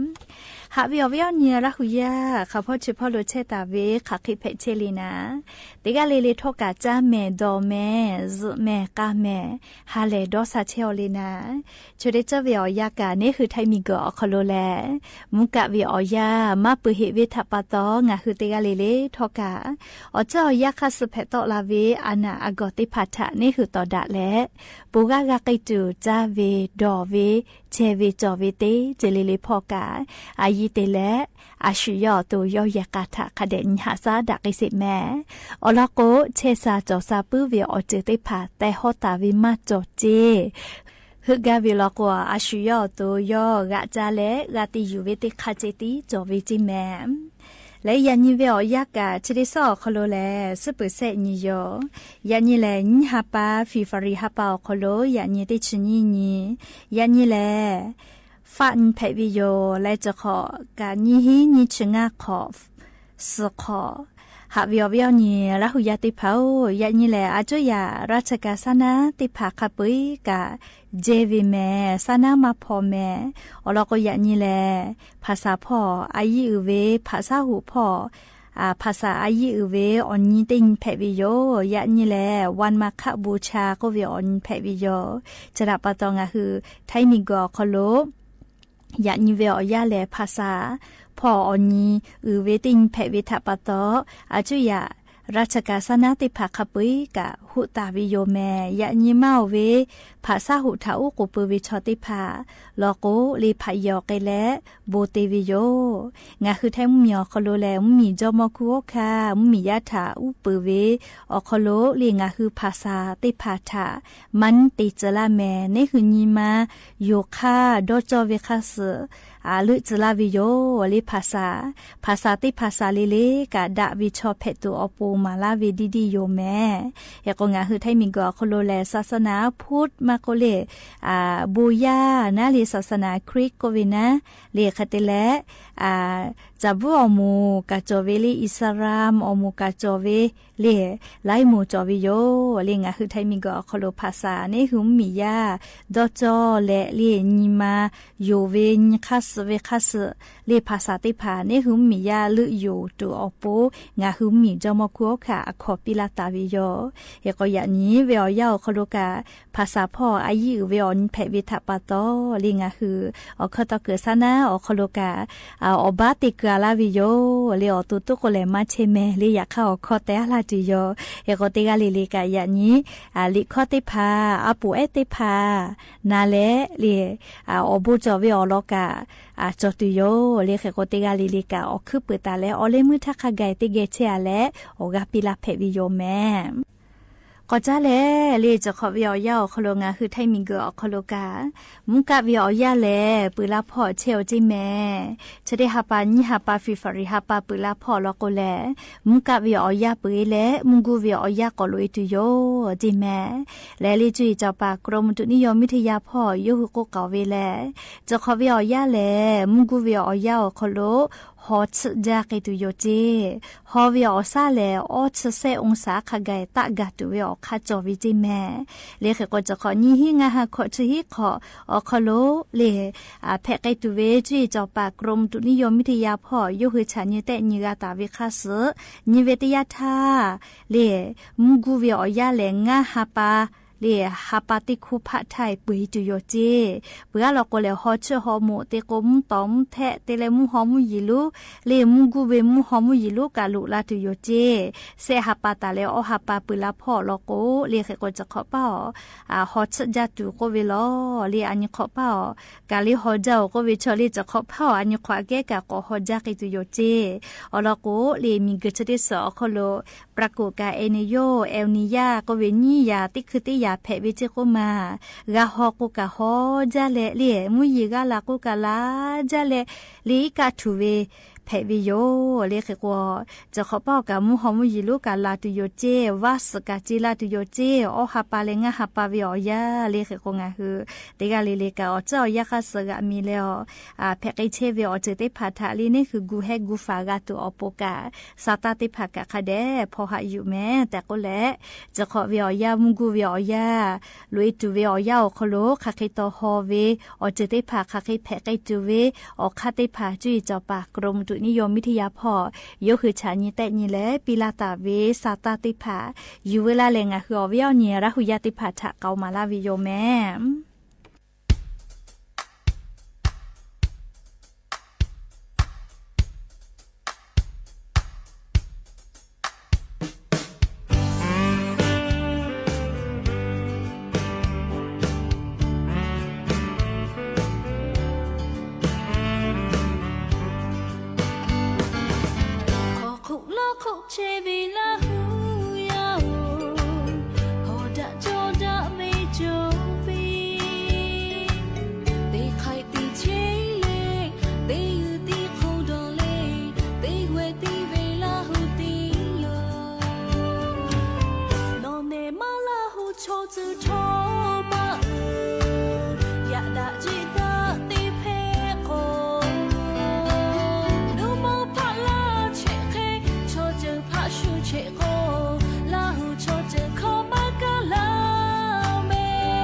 Haꞈ ve awˬ viˉ awˬ nyi Laˇ hu yaˇ hk'aˬ hpawˇ chi hpawˇ lo chehˇ taˍ ve hk'aˬ hk'e hpehꞈ chehˇ le naˍ, teˇ g'aˇ le le htawˇ kaꞈ caˇ mehˍ, dawˬ mehˍ, zuhꞈ mehˍ, k'a mehˍ, ha lehˬ dawˇ sha chehˇ aw le naˍ, chi teˇ ceuˬ ve awˬ yanˇ kaꞈ neˇ hui Htaiˇ miˬ guiˬ awˬ hk'aw lo lehˬ, mvuhˇ kaˆ ve awˬ yanˇ maˇ peuˬ heꞈ ve htaꞈ pa taw, ngaˬ hui teˇ g'aˇ le le htawˇ kaꞈ awˬ ceuˬ awˬ yanˇ hk'aˇ suh hpehꞈ tawˆ la ve a naˬ a gawˬ teˇ hpaˍ htaꞈ neˇ hui tawˍ daꞈ leh, bon g'aˇ g'a k'ai tuˬ caˇ ve, dawˬ ve, chehˇ ve cawˬ ve teˇ ceuˬ le le hpawˇ kaꞈ, a yiˇ te leh, a shu yawˇ awˬ to yawˇ yehˬ k'a htaꞈ hk'a dehꞈ nyi haꞈ shaˉ daꞈ k'ai sheˍ meh. Awˬ lawn k'o, chehˇ sha cawˬ sha puiˉ ve awˬ ceuˬ teˇ hpaˍ teh hawˉ taˍ ve maˇ cawˬ ceˇ. Heuˆ gaˇ ve law k'o, a shu yawˇ awˬ to yawˇ g'aꞈ caˇ leh g'a te yuˬ ve teˇ hk'a ceh tiˉ cawˬ ve ceˇ meh. Leh yaꞈ nyi ve awˬ yanˇ kaꞈ chi teˇ suhˉ awˬ hk'aw lo lehˬ, suhˉ peuˬ shehˆ nyi yoˬ. Yaꞈ nyi lehˬ, nyiˇ ha pa, February ha pa awˬ hk'aw lo yaꞈ nyi teˇ chi nyiˇ nyi, yaꞈ nyi lehˬ, faˆ nyi hpehꞈ ve yoˬ. Leh cawˬ hk'awꞈ kaꞈ nyiˇ hinˉ nyiˇ chi ngaˇ hk'awꞈ, suhˍ hk'awꞈ. Haꞈ ve awˬ viˉ awˬ nyi Laˇ hu yaˇ teˇ hpaˍ-oˬ, yaꞈ nyi lehˬ, a cuˇ yaꞈ ราชการ saˉ naˉ teˇ hpaˍ hk'a peu-eˬ kaꞈ jehˇ ve meh, saˉ naˉ maˇ hpaw meh. Awˬ lawn k'o, yaꞈ nyi lehˬ, hpaˍ saˍ hpawˇ a yiˇ uiˍ ve hpaˍ saˉ hoꞈ hpawˇ, hpaˍ saˍ a yiˇ uiˍ ve awˬ nyi teˇ nyi hpehꞈ ve yoˬ. Yaꞈ nyi lehˬ, วันมาฆบูชา k'oˆ ve awˬ nyi hpehꞈ ve yoˬ. Chi htaꞈ pa taw, ngaˬ hui Htaiˇ miˬ guiˬ awˬ hk'aw lo yaꞈ nyi ve awˬ yanˇ lehˬ, hpaˍ saˍ hpawˇ awˬ nyi uiˍ ve teˇ nyi hpehꞈ ve htaꞈ pa taw, a cuˇ yaꞈ ราชการ saˉ naˉ teˇ hpaˍ hk'a peu-eˬ kaꞈ hoꞈ taˍ ve yoˬ meh. Yaꞈ nyi maˇ oˬ ve hpaˍ saˉ hoꞈ htaꞈ uˉ k'oˍ pui ve chaw teˇ hpaˍ law k'o, le hpaꞈ yehˬ awˬ k'ai leh bon te ve yoˬ. Ngaˬ hui Htaiˇ mvuhˇmiˬ awˬ hk'aw lo lehˬ, mvuhˇmiˬ jawˇmawˇ hkunˉ oˇ hkanˇ mvuhˇmiˬ yaˇ htaꞈ uˉ peunˍ ve awˬ hk'aw lo le ngaˬ hui hpaˍ saˍ teˇ hpaˍ htaꞈ maˇ te tcuh laˇ meh. Neˇ hui nyi ma yoˬ hk'aˇ dawˇ cawˇ ve hk'a suhˍ leuˆ tcuh laˇ ve yoˬ le. Hpaˍ saˍ, hpaˍ saˍ teˇ hpaˍ saˍ le le kaꞈ daꞈ ve chaw hpehꞈ tuˬ awˬ pon maˍ laˇ ve diˇ diˇ yoˬ mehˍ. Hk'e k'o, ngaˬ hui htaiˇ miˬguiˬ awˬ hk'aw lo lehˬ, saˍsaˍnaˍ hpu maˇ k'oˆ le, bon yaˇ naˉ le, saˍsaˍnaˍ Hkriꞈ k'oˆ ve naˉ le, hk'e te leh, caˍ bvuhˇ awˬ moˍ kaꞈ cawˬ ve le, Iˉsaˍreˍlaˆ awˬ moˍ kaꞈ cawˬ ve le, laiˉ moˍ cawˬ ve yoˬ le. Ngaˬ hui htaiˇ miˬguiˬ awˬ hk'aw lo hpaˍ saˍ neˉ hui mvuhˇmiˬ yaˇ dawˇ cawˇ leh le, nyi ma yonˍ ve nyi hk'aˇ suh ve hk'aˇ suh le, hpaˍ saˍ teˇ hpaˍ neˉ hui mvuhˇmiˬ yaˇ leuˆ yonˍ tuˬ awˬ pon ngaˬ hui mvuhˇmiˬ jawˇmawˇ hkunˉ hawˉ hkanˇ a hkaw piˇ laˇ taˍ ve yoˬ. Hk'e k'o, yaꞈ nyi ve awˬ yanˇ awˬ hk'aw lo kaꞈ, hpaˍ saˍ hpawˇ a yiˉ uiˍ ve awˬ nyi hpehꞈ ve htaꞈ pa taw le, ngaˬ hui awˬ hkawˇ tawˇ kuiˬ saˉ naˉ awˬ hk'aw lo kaꞈ awˬ baˉ te kuiˬ a laˇ ve yoˬ le. Awˬ to toˆ k'o lehˬ maˇ chehˇ mehˍ le, yaꞈ hk'aˇ awˬ hkawˇ te a laˇ tuˬ yoˬ. Hk'e k'o, teˇ g'aˇ le le kaꞈ yaꞈ nyi liꞈ hkawˇ teˇ hpaˍ, a poˍ ehˉ teˇ hpaˍ na leh le, awˬ bon cawˬ ve awˬ lawn kaꞈ cawˬ tuˬ yoˬ le. Hk'e k'o, teˇ g'aˇ le le kaꞈ awˬ hkuiˉ peuˍ taˍ leh awˬ leh meuˇ htaˇ hk'a gaˬ teˇ geh chehˇ a leh awˬ g'aˇ piˇ laˇ hpehꞈ ve yoˬ mehˍ. K'awꞈ caˉ leh le, cawˬ hk'awꞈ ve awˬ yanˇ awˬ hk'aw lo ngaˬ hui htaiˇ miˬguiˬ awˬ hk'aw lo kaꞈ, mvuhˇ kaˆ ve awˬ yanˇ lehˬ peuˬ laˇ hpawˇ chehˇ-oˬ ceˇ mehˍ. Chi teˇ ha pa nyiˇ ha pa February ha pa peuˬ laˇ hpawˇ law k'o lehˬ, mvuhˇ kaˆ ve awˬ yanˇ peuˬ-e leh mvuhˇ guˇ ve awˬ yanˇ k'awꞈ loꞈ-e tuˬ yoˬ ceˇ mehˍ. Lehˬ le, cuˇ yiˍ cawˬ paˍ กรมอุตุนิยมวิทยา hpawˇ yawˇ hui k'oˆ k'aoˍ ve lehˬ, cawˬ hk'awꞈ ve awˬ yanˇ lehˬ mvuhˇ guˇ ve awˬ yanˇ awˬ hk'aw lo haw tsuhˆ jaˇ k'ai tuˬ yoˬ ceˇ. Haw ve awˬ shaˉ lehˬ awˇ chi sehˆ องศา hk'a gaˬ taˆ gaˬ tuˬ ve awˬ hk'aˇ cawˬ ve ceˇ mehˍ. Le hk'e k'o, cawˬ hk'awꞈ nyiˇ hinˉ ngaˇ ha hkawꞈ chi hiˉ hk'awꞈ awˬ hk'aw lo le, hpehꞈ k'ai tuˬ ve cuˇ yiˍ cawˬ paˍ กรมอุตุนิยมวิทยา hpawˇ yawˇ hui chaꞈ nyi tehˆ nyi g'a taˍ ve hk'aˇ suh, nyi ve teˇ yanˇ htaˇ le, mvuhˇ guˇ ve awˬ yanˇ lehˬ ngaˇ ha pa le, ha pa teˇ hkuˇ hpaˆ htaˇ peuˬ-e tuˬ yoˬ ceˇ. Peuˬ-a law k'o lehˬ, haw tsuhˆ haw moꞈ te k'o, mvuhˇ tawˍ mvuhˇ htehˆ te leh mvuhˇ haw mvuhˇ yeˬ lonˉ le, mvuhˇ guˇ ve mvuhˇ haw mvuhˇ yeˬ lonˉ kaꞈ loꞈ la tuˬ yoˬ ceˇ. Sehˆ ha pa taˍ leh awˇ ha pa peuˬ la hpawˇ law k'o le, hk'e k'o cawˬ hk'awꞈ paˇ awˬ haw tsuhˆ jaˇ tuˬ k'oˆ ve law le, a nyi hk'awꞈ paˇ awˬ kaˬ le haw jaˇ-oˬ k'oˆ ve chaw le, cawˬ hk'awꞈ paˇ awˬ a nyi hk'awꞈ a kehˉ kaꞈ k'awꞈ haw jaˇ k'ai tuˬ yoˬ ceˇ. Awˬ lawn k'o le, miˬguiˬ chi teˇ suhˍ awˬ hk'aw lo ปรากฏการณ์ El Niño, El Niña k'oˆ ve nyiˇ yaꞈ teˇ hkui teˇ yaꞈ hpehꞈ ve ceˇ k'oˆ ma, g'a haw k'o kaꞈ haw jaˇ leh le, mvuhˇ yeˬ g'a la k'o kaꞈ la jaˇ leh le, iˉ kaˆ htuˬ ve hpehꞈ ve yoˬ le. Hk'e k'o, cawˬ hk'awꞈ paˇ awˬ kaꞈ mvuhˇ haw mvuhˇ yeˬ lonˉ kaꞈ la tuˬ yoˬ ceˇ, vaˇ suhˍ kaꞈ ce la tuˬ yoˬ ceˇ, awˇ ha pa leh ngaˇ ha pa ve awˬ yanˇ le. Hk'e k'o, ngaˬ hui teˇ g'aˇ le le kaꞈ awˬ tcuhˉ awˬ yanˇ hk'aˇ suh g'aꞈ mi leh awˬ hpehꞈ k'ai chehˇ ve awˬ ceuˬ teˇ hpaˍ htaꞈ le, neˇ hui gu hehˉ gu faˍ g'a tuˬ awˬ pon kaꞈ, sa taˇ teˇ hpaˍ kaꞈ hk'a dehꞈ hpaw haꞈ yuˬ mehˍ tehꞈ k'oˆ leh, cawˬ hk'awꞈ ve awˬ yanˇ, mvuhˇ guˇ ve awˬ yanˇ, loꞈ-e tuˬ ve awˬ yanˇ awˬ hk'aw lo hk'aˬ hk'e taw haw ve awˬ ceuˬ teˇ hpaˍ, hk'aˬ hk'e hpehꞈ k'ai tuˬ ve awˬ hk'aˇ teˇ hpaˍ, cuˇ yiˍ cawˬ paˍ กรมอุตุนิยมวิทยา hpawˇ yawˇ hui chaꞈ nyi tehˆ nyi leh piˇ laˇ taˍ ve sa taˇ teˇ hpaˍ yuˬ veu laˇ leh, ngaˬ hui awˬ viˉ awˬ nyi Laˇ huˍ yaˇ teˇ hpaˍ htaꞈ k'aoˍ maˍ laˇ ve yoˬ mehˍ. Hk'awꞈ hk'oˆ laˇ hk'oˆ chehˇ ve Laˇ huˍ yaˇ-oˬ, hawˍ daꞈ cawˇ daꞈ ve cawˬ ve, teˇ hk'aiꞈ teˇ cheˇ leh, teˇ g'uiˬ teˇ hk'oˆ dawˬ leh, teˇ g'aˇ tiˉ ve Laˇ huˍ tiˉ yoˬ. Nawˬ nehˬ maˇ Laˇ huˍ chaw tcuh htawˇ maˇ uiˍ, yaꞈ daꞈ jeˆ daꞈ teˇ hpehˇ k'o, nuˇ mawˇ hpaˆ laˇ chehˇ hk'e, chaw ceuˬ hpaˆ shu chehˇ k'o, Laˇ huˍ chaw ceuˬ hkawˇ maˇ kaˇ laˇ mehˍ.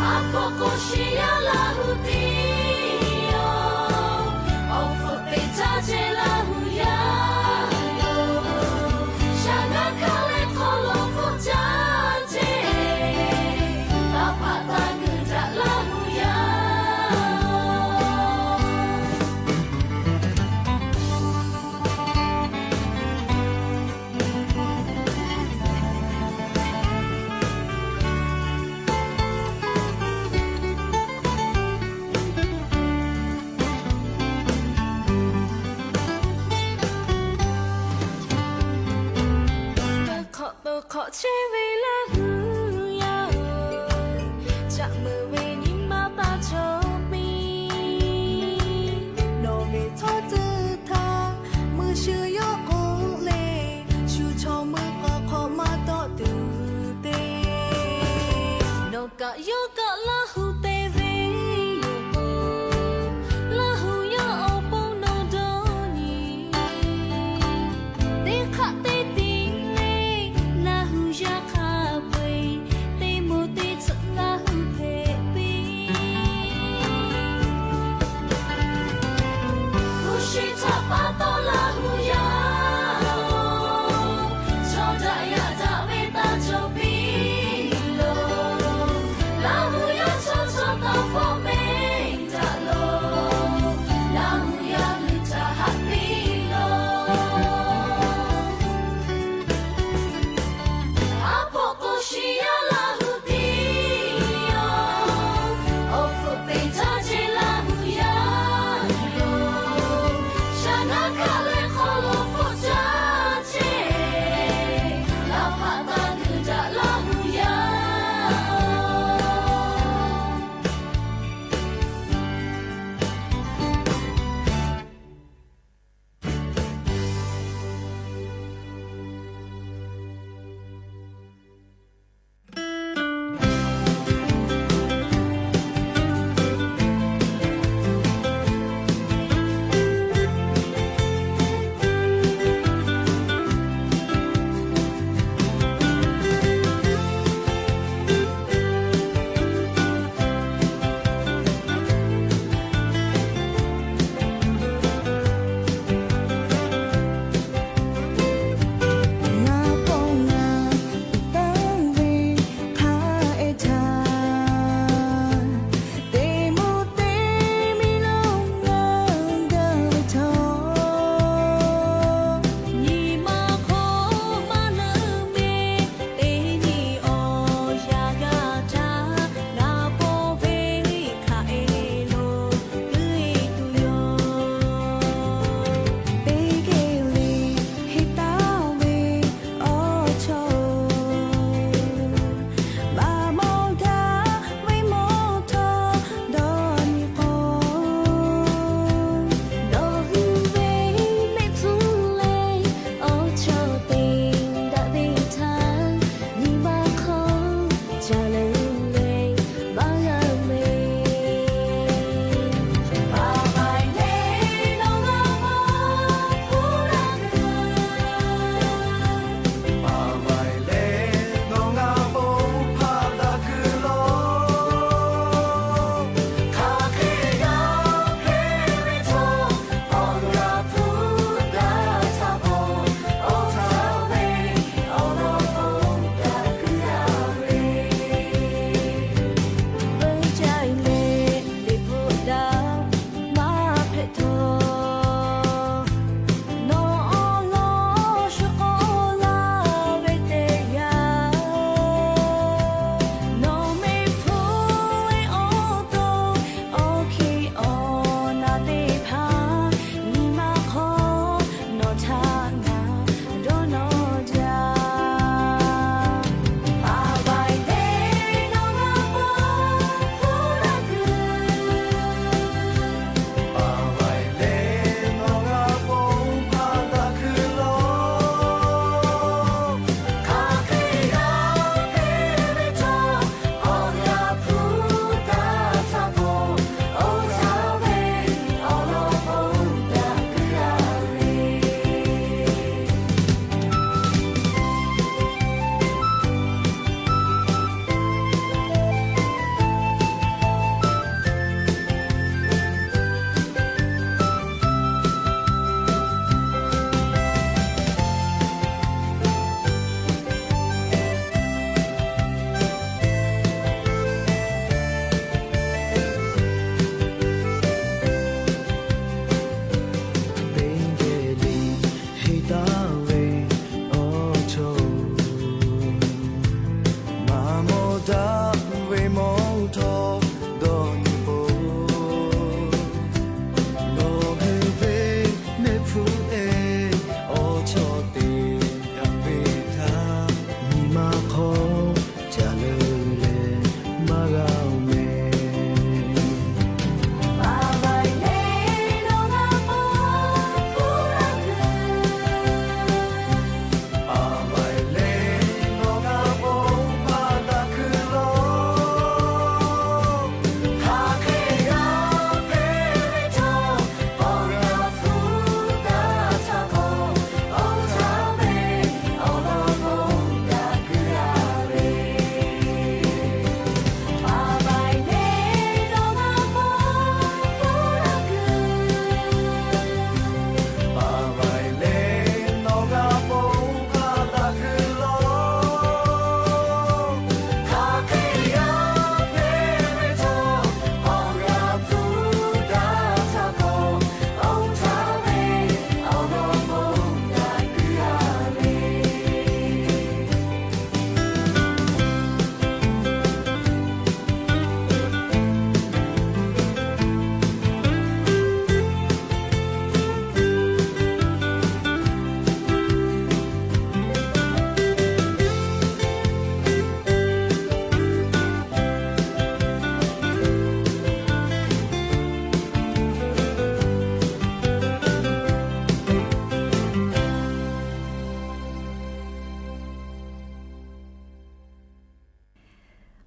A hk'aw k'o shiˍ yaˇ Laˇ huˍ tiˉ yoˬ. Awˬ hpfuhˆ teꞈ caˇ chehˇ Laˇ huˍ yaˇ yoˬ. Shaˍ naˉ hkaˇ leh hk'aw lo hpfuhˆ caˇ chehˇ, taˇ hpaˆ taˇ g'uiˬ daꞈ Laˇ huˍ yaˇ. Hk'awꞈ to hk'awꞈ chehˇ ve Laˇ huˍ yaˇ-oˬ, caꞈ meuꞈ ve nyi ma taˇ Chi htaꞈ pa taw Laˇ huˍ yaˇ, chaw daꞈ yaꞈ daꞈ ve taˇ cawˬ piˇ lo. Laˇ huˍ yaˇ chaw chaw taw hpawˇ mehˍ daꞈ lo, Laˇ huˍ yaˇ hui htaꞈ haꞈ piˇ lo. Aˉ hpawˇ k'o shiˍ yaˇ Laˇ huˍ tiˉ yoˬ. Awˬ hpfuhˆ peꞈ caˇ ce Laˇ huˍ yaˇ yoˬ. Shaˍ naˆ hkaˆ leh hk'aw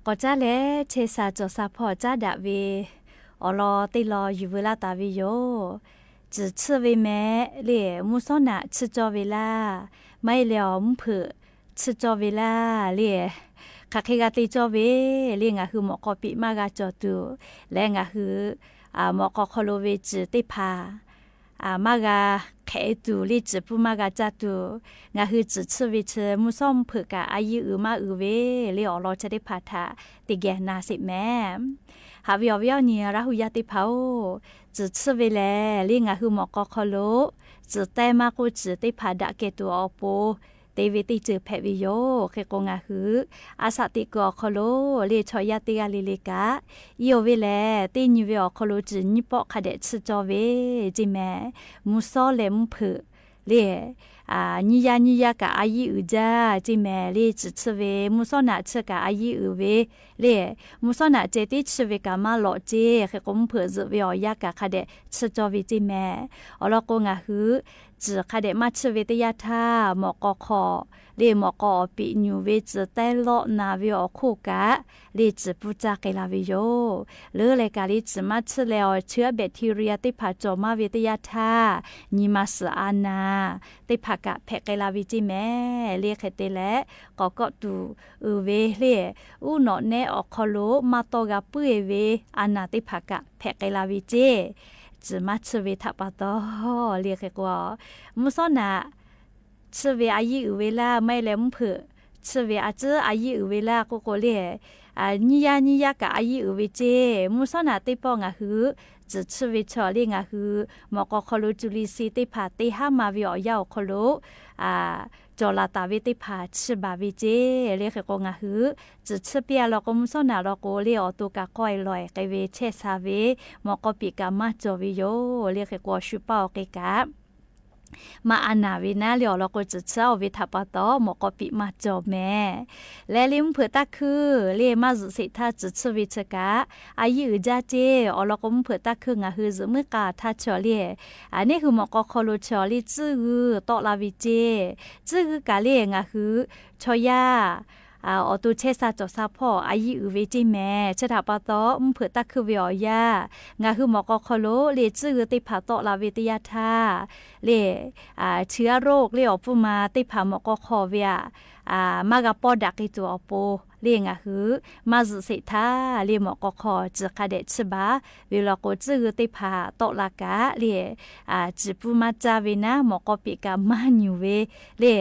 K'awꞈ caˉ leh chehˇ sha cawˬ sha hpawˇ caˉ daꞈ ve awˬ lawn teˇ lawn yuˬ veu laˇ taˍ ve yoˬ. Tcuhˬ tsuhˇ ve mehˍ le, mvuhˇ shawˉ naꞈ tsuhˇ cawˇ ve laˇ, maˇ heˆ leh awˬ mvuhˇ hpeuꞈ tsuhˇ cawˇ ve laˇ le. Hk'aˬ hk'e g'a te cawˇ ve le, ngaˬ hui mawꞈ k'aw piꞈ maˇ g'a cawˬ tuˬ leh, ngaˬ hui mawꞈ k'aw hk'aw lo ve tcuhˬ teˇ hpaˍ maˇ g'a hk'ehꞈ e tuˬ le, tcuhˬ pfuhˇ maˇ g'a caˇ tuˬ, ngaˬ hui tcuhˬ tsuhˇ ve chi mvuhˇ shawˉ mvuhˇ hpeuꞈ kaꞈ a yiˇ uiˍ maˇ uiˍ ve le, awˬ lawn chi teˇ hpaˍ htaꞈ teˇ geh na sheˍ mehˍ. Haꞈ ve awˬ viˉ awˬ nyi Laˇ hu yaˇ teˇ hpaˍ-oˬ, tcuhˬ tsuhˇ ve lehˬ le, ngaˬ hui mawꞈ k'aw hk'aw lo tcuhˬ taiˇ maˇ k'oˆ tcuhˬ teˇ hpaˍ daꞈ kehˬ tuˬ awˬ pon te ve teˇ ceuˬ hpehꞈ ve yoˬ. Hk'e k'o, ngaˬ hui a shaꞈ teꞈ kuiˬ awˬ hk'aw lo le, chaw yaˇ teˇ g'aˇ le le kaꞈ, iˉ oˬ ve lehˬ, teˇ nyi ve awˬ hk'aw lo tcuhˬ nyiˇ pawˆ hk'a dehꞈ tsuhˇ cawˇ ve ceˇ mehˍ. Mvuhˇ shawˉ leh mvuhˇ hpeuꞈ le, nyiˇ yaˇ nyiˇ yaˇ kaꞈ a yiˇ uiˍ jaˇ ceˇ mehˍ le. Tcuhˬ tsuhˇ ve mvuhˇ shawˉ naꞈ tsuhˇ kaꞈ a yiˇ uiˍ ve le, mvuhˇ shawˉ naꞈ ceh tiˉ tsuhˇ ve kaꞈ maˇ lawꞈ ceˇ. Hk'e k'o, mvuhˇ hpeuꞈ zuhꞈ ve awˬ yanˇ kaꞈ hk'a dehꞈ tsuhˇ cawˇ ve ceˇ mehˍ. Awˬ lawn k'o, ngaˬ hui tcuhˬ hk'a dehꞈ maˇ tsuhˇ ve teˇ yanˇ htaˇ, mawꞈ k'aw hk'aw le, mawꞈ k'aw awˬ piꞈ nyuˬ ve tcuhˬ taiˇ lawˆ na ve awˬ hk'oˆ kaꞈ le, tcuhˬ pfuhˇ caˇ k'ai la ve yoˬ. Leuˉ leh kaꞈ le, tcuhˬ maˇ tsuhˇ leh awˬ chi a bacteria teˇ hpaˍ cawˬ maˇ ve teˇ yanˇ htaˇ, nyi ma suhˍ a naˍ teˇ hpaˍ kaꞈ hpehꞈ k'ai la ve ceˇ mehˍ le. Hk'e te leh, k'awꞈ kawˆ tuˬ uiˍ ve le, uˉ nawꞈ nehˆ awˬ hk'aw lo maˇ tawˇ g'a puiˉ e ve a naˍ teˇ hpaˍ kaꞈ hpehꞈ k'ai la ve ceˇ. Tcuhˬ maˇ tsuhˇ ve htaꞈ pa taw le. Hk'e k'o, mvuhˇ shawˉ naꞈ tsuhˇ ve a yiˇ uiˍ ve laˇ, maˇ heˆ leh mvuhˇ hpeuꞈ tsuhˇ ve a tcuhˉ a yiˇ uiˍ ve laˇ k'oˆ k'o le, nyiˇ yaˇ nyiˇ yaˇ kaꞈ a yiˇ uiˍ ve ceˇ. Mvuhˇ shawˉ naꞈ teˇ pawˆ ngaˬ hui tcuhˬ tsuhˇ ve chaw le, ngaˬ hui mawꞈ k'aw hk'aw lo cuˇ liˇ si teˇ hpaˍ te haˉ ma ve awˬ yanˇ awˬ hk'aw lo cawˬ laˬ taˍ ve teˇ hpaˍ tsuhˇ baˬ ve ceˇ le. Hk'e k'o, ngaˬ hui tcuhˬ tsuhˇ piˇ a law k'o, mvuhˇ shawˉ naꞈ law k'o le, awˬ to kaꞈ k'awehˇ lawehˬ k'ai ve chehˇ sha ve, mawꞈ k'aw piꞈ kaꞈ maˇ cawˬ ve yoˬ le. Hk'e k'o, awˬ shu paˇ awˬ k'e kaꞈ maˇ a naˍ ve naˉ le, awˬ lawn k'o, tcuhˬ tsuhˇ a oˬ ve htaꞈ pa taw mawꞈ k'aw piꞈ maˇ cawˬ mehˍ. Leh le, mvuhˇ hpeuꞈ taˇ hkuiˇ le, maˇ zuhꞈ sheˍ htaˇ tcuhˬ tsuhˇ ve chi kaꞈ a yiˇ uiˍ jaˇ ceˇ. Awˬ lawn k'o, mvuhˇ hpeuꞈ taˇ hkuiˇ ngaˬ hui zuhꞈ muiˉ k'a htaˇ chaw le, neˇ hui mawꞈ k'aw hk'aw lo chaw le tcuhˇ g'uiˇ tawˆ la ve ceˇ. Tcuhˇ g'uiˇ kaꞈ le, ngaˬ hui chaw yaˇ awˬ to chehˇ sha cawˬ sha hpawˇ a yiˇ uiˍ ve ceˇ mehˍ. Chi htaꞈ pa taw, mvuhˇ hpeuꞈ taˇ hkuiˇ ve awˬ yanˇ, ngaˬ hui mawꞈ k'aw hk'aw lo le tcuhˇ g'uiˇ teˇ hpaˍ tawˆ la ve teˇ yanˇ htaˇ le, chi a roˆ le awˬ pfuhˇ ma teˇ hpaˍ mawꞈ k'aw hk'aw ve aꞈ maˇ g'a pawˇ daꞈ k'ai tuˬ awˬ pon le, ngaˬ hui maˇ zuhꞈ sheˍ htaˇ le, mawꞈ k'aw hk'aw tcuhˬ hk'a dehꞈ tsuhˇ baˬ ve law k'o, tcuhˇ g'uiˇ teˇ hpaˍ tawˆ la kaꞈ le, tcuhˬ pfuhˇ maˇ caˇ ve naˉ, mawꞈ k'aw piꞈ kaꞈ maˇ nyuˬ ve le.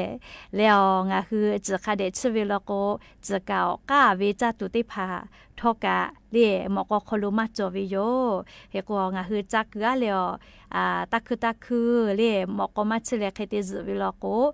Leh awˬ ngaˬ hui tcuhˬ hk'a dehꞈ tsuhˇ ve law k'o, tcuhˬ kaꞈ awˬ k'aˉ ve caˇ tuˬ teˇ hpaˍ htawˇ kaꞈ le, mawꞈ k'aw hk'aw lo maˇ cawˬ ve yoˬ. Hk'e k'o, ngaˬ hui caˇ kuiˬ aˉ leh awˬ taˇ hkuiˇ taˇ hkuiˇ le, mawꞈ k'aw maˇ tsuhˇ leh hk'e te zuhꞈ ve law k'o,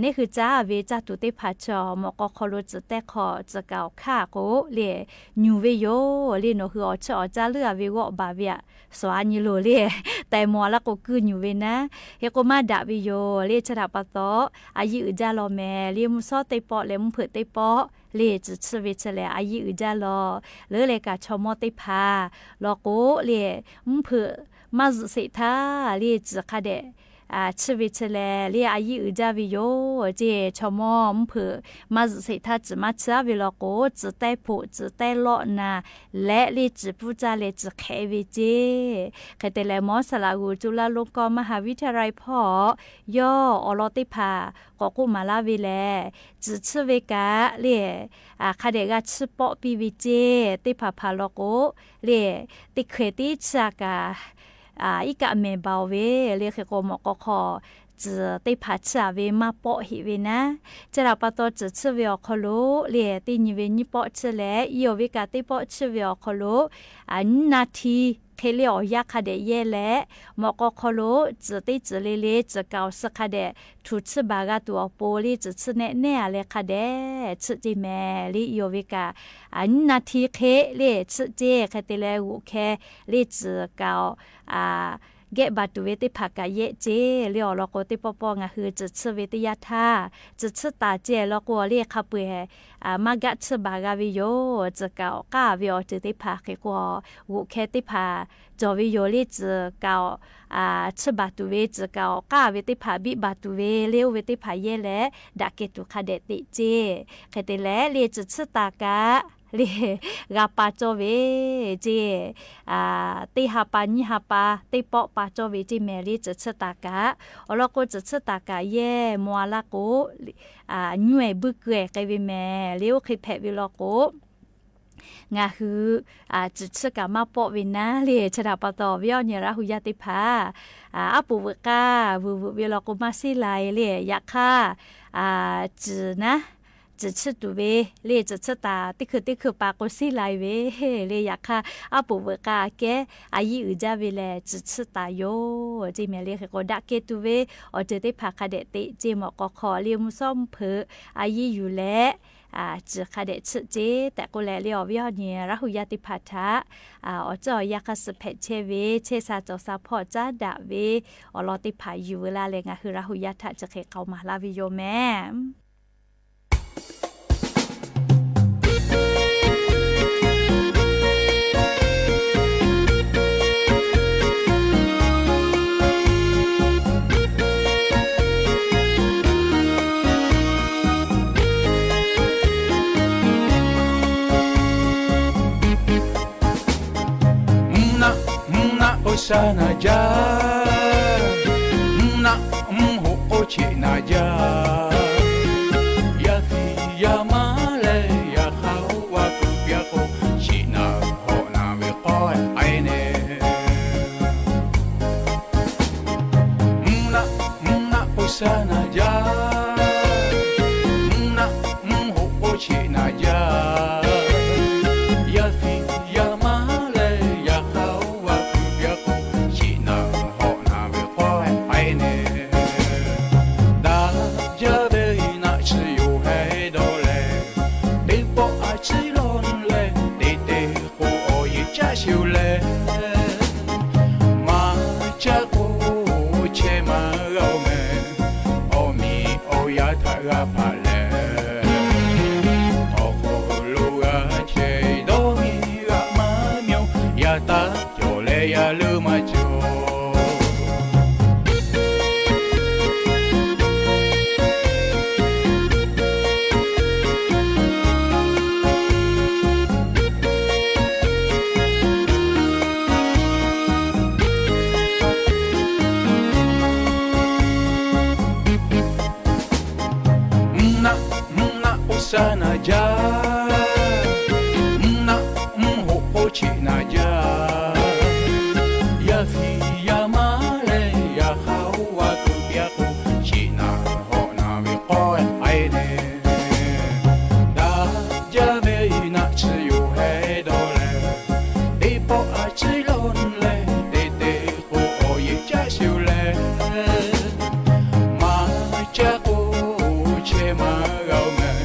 neˇ hui caˇ ve caˇ tuˬ teˇ hpaˍ chaw mawꞈ k'aw hk'aw lo tcuhˬ taiˇ hk'aw tcuhˬ kaꞈ awˬ hk'aˇ k'o le, nyuˬ ve yoˬ le. Nawˬ hui awˬ chiˇ awˬ caˇ leuˉ a ve g'awˆ baˬ ve aꞈ, suhˍ a nyi loˬ le, taiˍ mawˬ a laˇ k'o kuiˇ nyuˬ ve naˉ. Hk'e k'o, maˇ daꞈ ve yoˬ le. Chi htaꞈ pa taw, a yiˇ uiˍ jaˇ law mehˍ le. Mvuhˇ shawˉ teˇ pawˆ leh mvuhˇ hpeuꞈ teˇ pawˆ le tcuhˬ tsuhˇ ve chi lehˬ, a yiˇ uiˍ jaˇ law. Leuˉ leh kaꞈ chaw mawˇ teˇ hpaˍ law k'o le, mvuhˇ hpeuꞈ maˇ zuhꞈ sheˍ htaˇ le tcuhˬ hk'a dehꞈ tsuhˇ ve chi lehˬ le, a yiˇ uiˍ jaˇ ve yoˬ ceˇ. Chaw mawˇ mvuhˇ hpeuꞈ maˇ zuhꞈ sheˍ htaˇ tcuhˬ maˇ tsuhˇ aˉ ve law k'o, tcuhˬ taiˇ hpoꞈ tcuhˬ taiˇ lawˆ na leh le tcuhˬ pfuhˇ caˇ leh tcuhˬ hk'ehꞈ ve ceˇ. Hk'e te leh, Mawˉ saˍ laꞈ g'uˬ จุฬาลงกรณ์มหาวิทยาลัย hpawˇ yawˇ awˬ lawn teˇ hpaˍ k'awꞈ k'oˆ maˍ laˇ ve lehˬ, tcuhˬ tsuhˇ ve kaꞈ le, hk'a dehꞈ g'a tsuhˇ pawˆ piˇ ve ceˇ. Teˇ hpaˍ hpaˍ law k'o le, teˇ hkeh tiˉ tsuhˇ a kaꞈ iˉ kaˆ mehˍ baˬ oˬ ve le. Hk'e k'o, mawꞈ k'aw hk'aw tcuhˬ teˇ hpaˍ tsuhˇ a ve maˇ pawˆ heꞈ ve naˉ. Chi htaꞈ pa taw, tcuhˬ tsuhˇ ve awˬ hk'aw lo le, teˇ nyi ve nyiˇ pawˆ tsuhˇ leh, iˉ oˬ ve kaꞈ teˇ pawˆ tsuhˇ ve awˬ hk'aw lo nyiˇ naˍ htiˇ hk'e le awˬ yanˇ hk'a dehꞈ yehˇ leh, mawꞈ k'aw hk'aw lo tcuhˬ teˇ tcuhˬ le le tcuhˬ kaꞈ awˬ suh hk'a dehꞈ htuꞈ tsuhˇ baˬ g'a tuˬ awˬ pon le, tcuhˬ tsuhˇ nehˆ nehˆ a leh hk'a dehꞈ tsuhˇ ceˇ mehˍ le. Iˉ oˬ ve kaꞈ nyiˇ naˍ htiˇ hk'e le tsuhˇ ceˇ. Hk'e te leh, g'oꞈ hkeh le tcuhˬ kaꞈ gehˆ baˬ tuˬ ve teˇ hpaˍ kaꞈ yehˆ ceˇ le. Awˬ lawn k'o, teˇ pawˆ pawˆ ngaˬ hui tcuhˬ tsuhˇ ve teˇ yanˇ htaˇ, tcuhˬ tsuhˇ taˍ ceˇ law k'o le, hk'a peu-eˬ maˇ gaˆ tsuhˇ baˬ g'a ve yoˬ. Tcuhˬ kaꞈ awˬ k'aˉ ve awˬ ceuˬ teˇ hpaˍ hk'e k'o, g'oꞈ hkeh teˇ hpaˍ cawˬ ve yoˬ le. Tcuhˬ kaꞈ tsuhˇ baˬ tuˬ ve, tcuhˬ kaꞈ awˬ k'aˉ ve teˇ hpaˍ biˆ baˬ tuˬ ve le, oˇ ve teˇ hpaˍ yehˇ leh daꞈ kehˬ tuˬ hk'a dehꞈ teꞈ ceˇ. Hk'e te leh, le tcuhˬ tsuhˇ taˍ kaꞈ le g'a pa cawˇ ve ceˇ. Teˇ ha pa nyiˇ ha pa teˇ pawˆ pa cawˇ ve ceˇ mehˍ le, tcuhˍ tsuhˇ taˍ kaꞈ. Awˬ lawn k'o, tcuhˍ tsuhˇ taˍ kaꞈ yehˇ maw a laˇ k'o, nyuˇ ehˍ buiˇ keu ehˍ k'ai ve mehˍ le. Oˇ hk'e hpehꞈ ve law k'o, ngaˬ hui tcuhˍ tsuhˇ kaꞈ maˇ pawˆ ve naˉ le. Chi htaꞈ pa taw, awˬ viˉ awˬ nyi Laˇ hu yaˇ teˇ hpaˍ, aˉ poꞈ veuꞈ k'aˇ vuiˬ veuꞈ ve law k'o maˇ seˉ la e le. Yaꞈ hk'aˇ, tcuhˍ naˉ, tcuhˍ tsuhˇ tuˬ ve le, tcuhˍ tsuhˇ taˍ teˇ hkui teˇ hkui pa k'o seˉ la e ve le. Yaꞈ hk'aˇ, aˉ poꞈ veuꞈ k'aˇ aꞈ kehˉ a yiˉ uiˍ jaˇ ve lehˬ, tcuhˍ tsuhˇ taˍ yoˬ ceˇ mehˍ le. Hk'e k'o, daꞈ kehˬ tuˬ ve awˬ ceuˬ teˇ hpaˍ hk'a dehꞈ teꞈ ceˇ. Mawꞈ k'aw hk'aw le mvuhˇ shawˉ mvuhˇ hpeuꞈ a yiˉ yuˬ leh, tcuhˍ hk'a dehꞈ tsuhˇ ceˇ tehꞈ k'oˆ leh le, awˬ viˉ awˬ nyi Laˇ hu yaˇ teˇ hpaˍ htaꞈ awˬ ceuˬ awˬ yanˇ hk'a suh hpehꞈ chehˇ ve chehˇ sha cawˬ sha hpawˇ caˉ daꞈ ve awˬ lawn teˇ hpaˍ yuˬ veu laˇ leh, ngaˬ hui Laˇ hu yaˇ htaꞈ chi hk'e k'aoˍ maˍ laˇ ve yoˬ mehˍ. Mvuhˇ naˆ, mvuhˇ naˆ k'o sha naˍ jaˇ, mvuhˇ naˆ mvuhˇ hoꞈ k'oˆ cheꞈ naˍ jaˇ. Yaˇ fiˍ yaˇ maˇ leh yaꞈ hk'aˇ oˇ vaˇ kuˬ piˇ a k'o, shiˍ naˍ hawꞈ naˍ ve k'awehˇ k'ai nehˬ. Mvuhˇ naˆ, mvuhˇ naˆ k'o sha naˍ jaˇ, mvuhˇ naˆ mvuhˇ hoꞈ k'oˆ cheꞈ naˍ jaˇ. Yaˇ fiˍ yaˇ maˇ leh yaꞈ hk'aˇ oˇ vaˇ kuˬ piˇ a k'o, shiˍ naˍ hawꞈ naˍ ve k'awehˇ k'ai nehˬ. Daꞈ jaˇ ve naˆ tsuhˇ yoˬ heh dawˇ leh, teˇ pawˆ a ciˉ lawˇ leh te te k'o, awˬ yeˬ caˆ sheˍ leh, maˇ caˇ k'o chehˇ maˇ g'a-oˬ mehˍ. Awˬ miˬ awˬ yaˇ htaꞈ g'a hpaꞈ leh, awˬ hk'aw lo g'a chehˇ dawˇ miˇ g'aꞈ maˇ miˇ-oˬ, yaˇ taˇ cawˬ leh yaˇ leuˉ maˇ cawˬ. Mvuhˇ naˆ, mvuhˇ naˆ k'o sha naˍ jaˇ, mvuhˇ naˆ mvuhˇ hoꞈ k'oˆ cheꞈ naˍ jaˇ. Yaˇ fiˍ yaˇ maˇ leh yaꞈ hk'aˇ oˇ vaˇ kuˬ piˇ a k'o, shiˍ naˍ hawꞈ naˍ ve k'awehˇ k'ai nehˬ. Daꞈ jaˇ ve naˆ tsuhˇ yoˬ heh dawˇ leh, teˇ pawˆ a ciˉ lawˇ leh te te k'o, awˬ yeˬ caˆ sheˍ leh, maˇ caˇ k'o chehˇ maˇ g'a-oˬ mehˍ.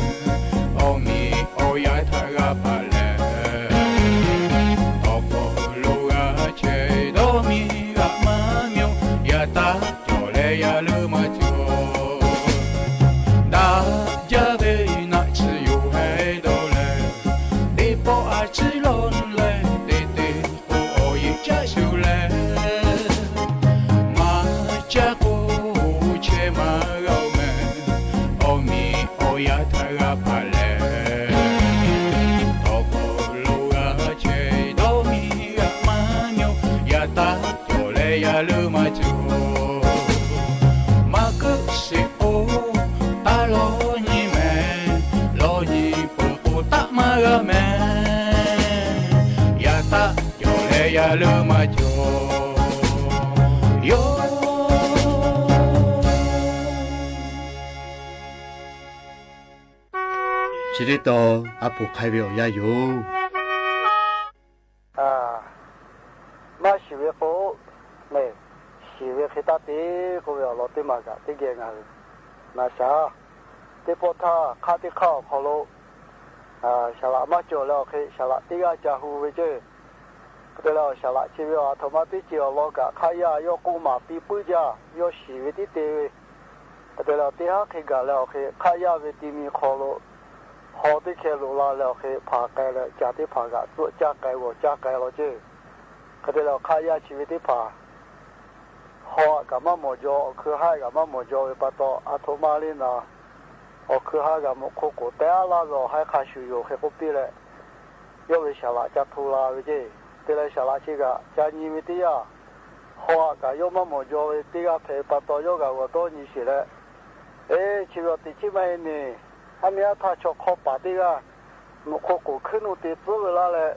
Awˬ miˬ awˬ yaˇ htaꞈ g'a hpaꞈ leh, awˬ hk'aw lo g'a chehˇ dawˇ miˇ g'aꞈ maˇ miˇ-oˬ, yaˇ taˇ cawˬ leh yaˇ leuˉ maˇ cawˬ. Daꞈ jaˇ ve naˆ tsuhˇ yoˬ heh dawˇ leh, teˇ pawˆ a ciˉ lawˇ leh te te k'o, awˬ yeˬ caˆ sheˍ leh, maˇ caˇ k'o chehˇ maˇ g'a-oˬ mehˍ. Awˬ miˬ awˬ yaˇ htaꞈ g'a hpaꞈ leh, awˬ hk'aw lo g'a chehˇ dawˇ miˇ g'aꞈ maˇ miˇ-oˬ, yaˇ taˇ cawˬ leh yaˇ leuˉ maˇ cawˬ. Maˇ keuˆ sheˍ k'o, taˇ lawˇ nyi mehˍ. Lawˇ nyi peuˬ k'o, taˆ maˇ g'a mehˍ. Yaˇ taˇ cawˬ leh yaˇ leuˉ maˇ cawˬ. Yoˬ. Chi teˇ tawn a poˍ hk'ai ve awˬ yanˇ yoˬ. Maˇ shiˍ ve k'o, shiˍ ve hk'e taˇ te k'oˆ ve awˬ lawn teˇ maˬ kaꞈ teˇ geh ngaˬ hui na shaˍ. Teˇ pawˆ htaˇ hk'aˆ teˇ hk'aˆ awˬ hk'aw lo saˍ laꞈ maˇ cawˬ leh awˬ hk'e saˍ laꞈ teˇ g'aˇ ca hu ve ceˇ. Hk'e te leh, saˍ laꞈ chi ve a htoꞈ ma teˇ ceuˬ awˬ lawn kaꞈ hk'aˆ yaˇ yawˇ k'oˆ maˍ piˇ puiˉ jaˇ, yawˇ shiˍ ve tiˉ te ve. Hk'e te leh, teˇ haˉ hk'e gaˬ leh awˬ hk'e hk'aˆ yaˇ ve ti mi hk'aw lo haw teˇ hkeh loꞈ la leh awˬ hk'e hpanˍ k'ai leh, caˬ teˇ hpaˍ kaꞈ tcuhˆ caˇ k'ai g'awˬ caˇ k'ai law ceˇ. Hk'e te leh, hk'aˆ yaˇ chi ve teˇ hpaˍ haw aꞈ kaꞈ maˇ mawˬ jaw, awˬ hkui haˉ kaꞈ maˇ mawˬ jaw ve pa taw, a htoꞈ ma le naˍ, awˬ hkui haˉ g'a mawˬ hk'oˆ k'oˍ tehˉ laˇ ve awˬ haiˉ hk'a shuˍ yoˬ hk'e k'oˆ piˇ leh, yawˇ ve saˍ laꞈ ca hto la ve ceˇ. Te leh saˍ laꞈ chi kaꞈ ca nyi ve teˇ yanˇ, hawˉ aꞈ kaꞈ yawˇ maˇ mawˬ jaw ve teˇ g'aˇ hpehꞈ ve pa taw, yawˇ kaꞈ g'awˬ dawˇ nyi sheˍ leh, Eˇ, chi ve awˬ teꞈ chiˉ maˇ heˆ neˬ, aˉ miˇ aˉ htaˇ chaw hk'awˇ paˍ teˇ g'aˇ nawˬ hk'oˆ k'oˍ hkuiˉ nuˆ te tcuhˉ ve laˇ leh,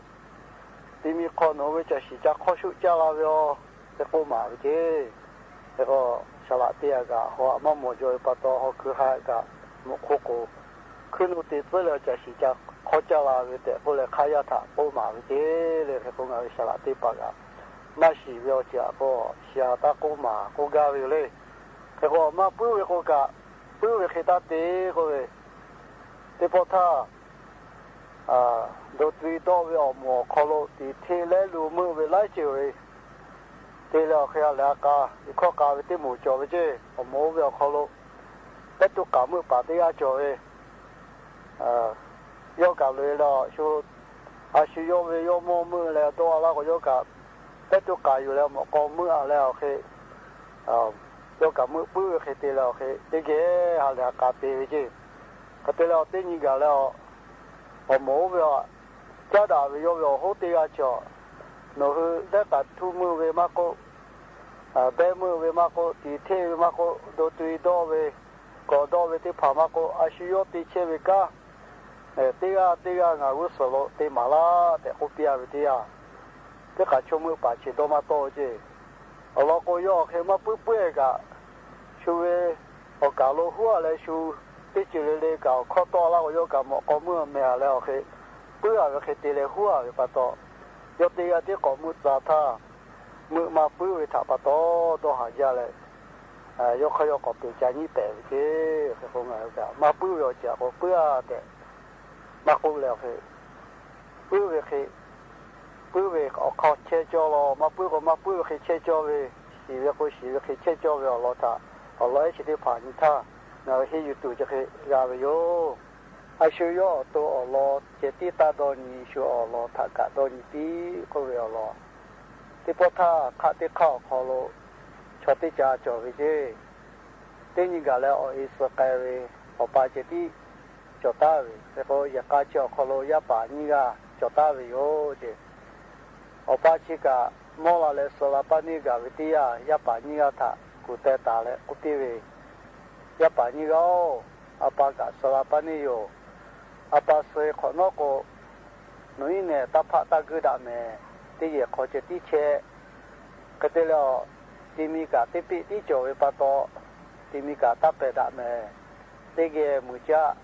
ti mi hk'aw nawˬ ve caˬ shiˍ ca hk'awˇ shuˆ caˇ la ve aˬ tehꞈ k'oˆ maˍ ve ceˇ. Hk'e k'o, saˍ laꞈ teˇ g'aˇ kaꞈ hawˉ aꞈ maˇ mawˬ jaw ve pa taw, hawˉ hkui ha kaꞈ nawˬ hk'oˆ k'oˍ hkuiˉ nuˆ te tcuhˉ leh caˬ shiˍ ca hk'awˇ caˇ la ve tehꞈ k'oˆ leh, hk'aˇ yaˇ htaꞈ k'oˆ maˍ ve ceˇ le. Hk'e k'o, ngaˬ ve saˍ laꞈ teˇ hpaˍ kaꞈ maˇ shiˍ ve awˬ ceuˬ aꞈ k'o, shiˍ aꞈ taˇ k'oˆ maˍ k'oˆ gaˇ ve yoˬ le. Hk'e k'o, maˇ puiˉ ve k'o kaꞈ, puiˉ ve hk'e taˇ te k'oˆ ve, teˇ pawˆ htaˇ, do tu dawˆ ve awˬ moˍ awˬ hk'aw lo tiꞈ hteˆ lehˉ lo meuˆ ve laiˉ ceuˬ ve, te leh awˬ hk'e ha lehˬ ha k'a, iˉ hkawˇ k'a ve teˇ moˍ cawˬ ve ceˇ. Awˬ moˍ oˇ ve awˬ hk'aw lo pehˉ tuˇ k'aˍ meuˆ paˍ teˇ g'aˇ cawˬ ve, yawˇ kaꞈ loꞈ e leh awˬ shu, a shu yawˇ ve yawˇ mawˇ meuˆ leh dawˇ a laˇ k'o, yawˇ kaꞈ pehˉ tuˇ k'aˍ yuˬ leh mawꞈ k'aw meuˆ a leh awˬ hk'e, yawˇ kaꞈ meuˆ puiˉ ve hk'e te leh awˬ hk'e teˇ geh ha lehˬ ha k'a te ve ceˇ. Hk'e te leh awˬ teˇ nyi gaˬ leh, awˬ moˍ oˇ ve aꞈ caˉ daꞈ ve yawˇ ve awˬ hoˉ teˇ g'aˇ chaw, nawˬ hui lehˉ k'aˍ htuˇ meuˆ ve maˇ k'oˆ, behˇ meuˆ ve maˇ k'oˆ, tiꞈ hteˆ ve maˇ k'oˆ, do tu dawˆ ve, k'awꞈ dawˆ ve teˇ hpaˍ maˇ k'oˆ, a shu yawˇ te chehˇ ve kanˉ teˇ g'aˇ teˇ g'aˇ ngaˬ g'uˇ suhˍ lo te maˍ laˇ tehꞈ k'oˆ piˇ a ve teˇ yanˇ, teˇ hk'aˬ chaw meuˆ paˍ chi dawˇ maˇ tawˆ ve ceˇ. Awˬ lawn k'o, yawˇ awˬ hk'e maˇ puiˉ puiˉ e kaꞈ, shu ve awˬ kaˍ lo huˉ a leh shu teˇ ceuˬ le le kaꞈ awˬ hkawˇ tawˆ laˇ k'o, yawˇ kaꞈ mawꞈ k'aw meuˆ meh a leh awˬ hk'e puiˉ a ve hk'e te leh huˉ a ve pa taw, yawˇ teˇ g'aˇ tiˉ k'awꞈ meuˆ tcuh htaˇ, meuˆ maˇ puiˉ ve htaꞈ pa taw dawˇ haˍ jaˇ leh, yawˇ hk'aˇ yawˇ k'awꞈ peꞈ ca nyiˉ pehˍ ve ceˇ. Hk'e k'o, ngaˬ hui kaꞈ maˇ puiˉ ve awˬ ceuˬ aꞈ k'o puiˉ a tehꞈ maˇ k'oˆ leh awˬ hk'e, puiˉ ve hk'e puiˉ ve awˬ hk'aw chehˇ cawˇ law, maˇ puiˉ k'o maˇ puiˉ ve hk'e chehˇ cawˇ ve, shiˍ ve k'o shiˍ ve hk'e chehˇ cawˇ ve awˬ lawn htaꞈ awˬ lawn ehˉ chi teˇ hpaˍ nyi htaˇ, ngaˬ hui henˇ yuˬ tuˬ chi hk'e g'a ve yoˬ. A shu yawˇ awˬ to awˬ lawn ceh tiˉ taˇ dawˇ nyi, shu awˬ lawn htaꞈ kaꞈ dawˇ nyi piˇ k'oˆ ve awˬ lawn, teˇ pawˆ htaˇ hk'aˆ teˇ hk'aˆ awˬ hk'aw lo chaw teˇ ca cawˬ ve ceˇ. Teˇ nyi gaˬ leh awˬ e suh k'ai ve awˬ pa ceh tiˉ cawˬ taˍ ve. Hk'e k'o, yehˬ k'a chi awˬ hk'aw lo yaˇ paˍ nyiˇ g'aˇ cawˬ taˍ ve yoˬ ceˇ. Awˬ pa chi kaꞈ mawˇ la leh suh la paˇ neˇ gaˬ ve teˇ yanˇ, yaˇ paˍ nyiˇ g'aˇ htaꞈ kuˬ teh taˍ leh k'oˆ piˇ ve, Yaˇ paˍ nyiˇ g'aˇ-oˬ, a pa kaꞈ suh la paˇ neˇ yoˬ. A pa suh-e hk'awꞈ nawˉ k'o, nawˬ iˉ nehˬ taˇ hpaˆ taˇ guiˇ daꞈ mehˍ. Teˇ yehˬ hk'aw ceh tiˉ chehˇ. Hk'e te leh, ti mi kaꞈ teˇ peˆ tiˉ cawˬ ve pa taw, ti mi kaꞈ taˇ pehˬ daꞈ mehˍ. Teˇ geh muiˬ caˆ.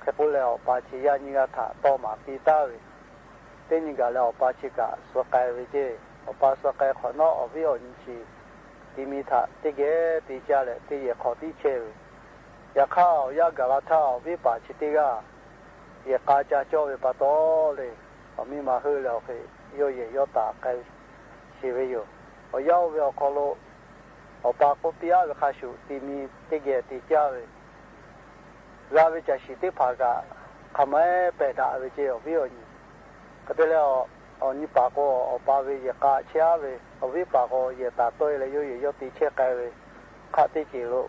Hk'e k'oˆ leh, awˬ pa chi yaˇ nyiˇ g'aˇ htaꞈ tawˇ maˍ piˇ taˍ ve, teˇ nyi gaˬ leh awˬ pa chi kaꞈ suh k'ai ve ceˇ. Awˬ pa suh k'ai hk'awꞈ nawˉ, awˬ viˉ awˬ nyi chi ti mi htaꞈ teˇ geh te caˇ leh teˇ yehˬ hk'aw tiˉ chehˇ ve. Yaꞈ hk'aˇ, awˬ yanˇ gaˬ la htaˇ, awˬ viˉ paˍ chi teˇ g'aˇ yehˬ k'a ca cawˇ ve pa taw le, awˬ miˇ ma heuˆ leh awˬ hk'e yawˇ yehˬ yawˇ taˍ k'ai sheˍ ve yoˬ. Awˬ yanˇ oˇ ve awˬ hk'aw lo, awˬ pa k'oˆ piˇ aˉ ve hk'a shuˍ, ti mi teˇ geh te caˇ ve, g'a ve caˬ shiˍ teˇ hpaˍ kaꞈ hk'a ma-eˬ pehˬ daꞈ ve ceˇ, awˬ viˉ awˬ nyi. Hk'e te leh, awˬ nyi paˍ k'o, awˬ pa ve yehˬ k'a chehˇ aˉ ve, awˬ viˉ paˍ k'o, yehˬ taˍ tawˆ-e leh yawˇ yehˬ yawˇ te chehˇ k'ai ve hk'aˆ teˇ ceuˬ lo.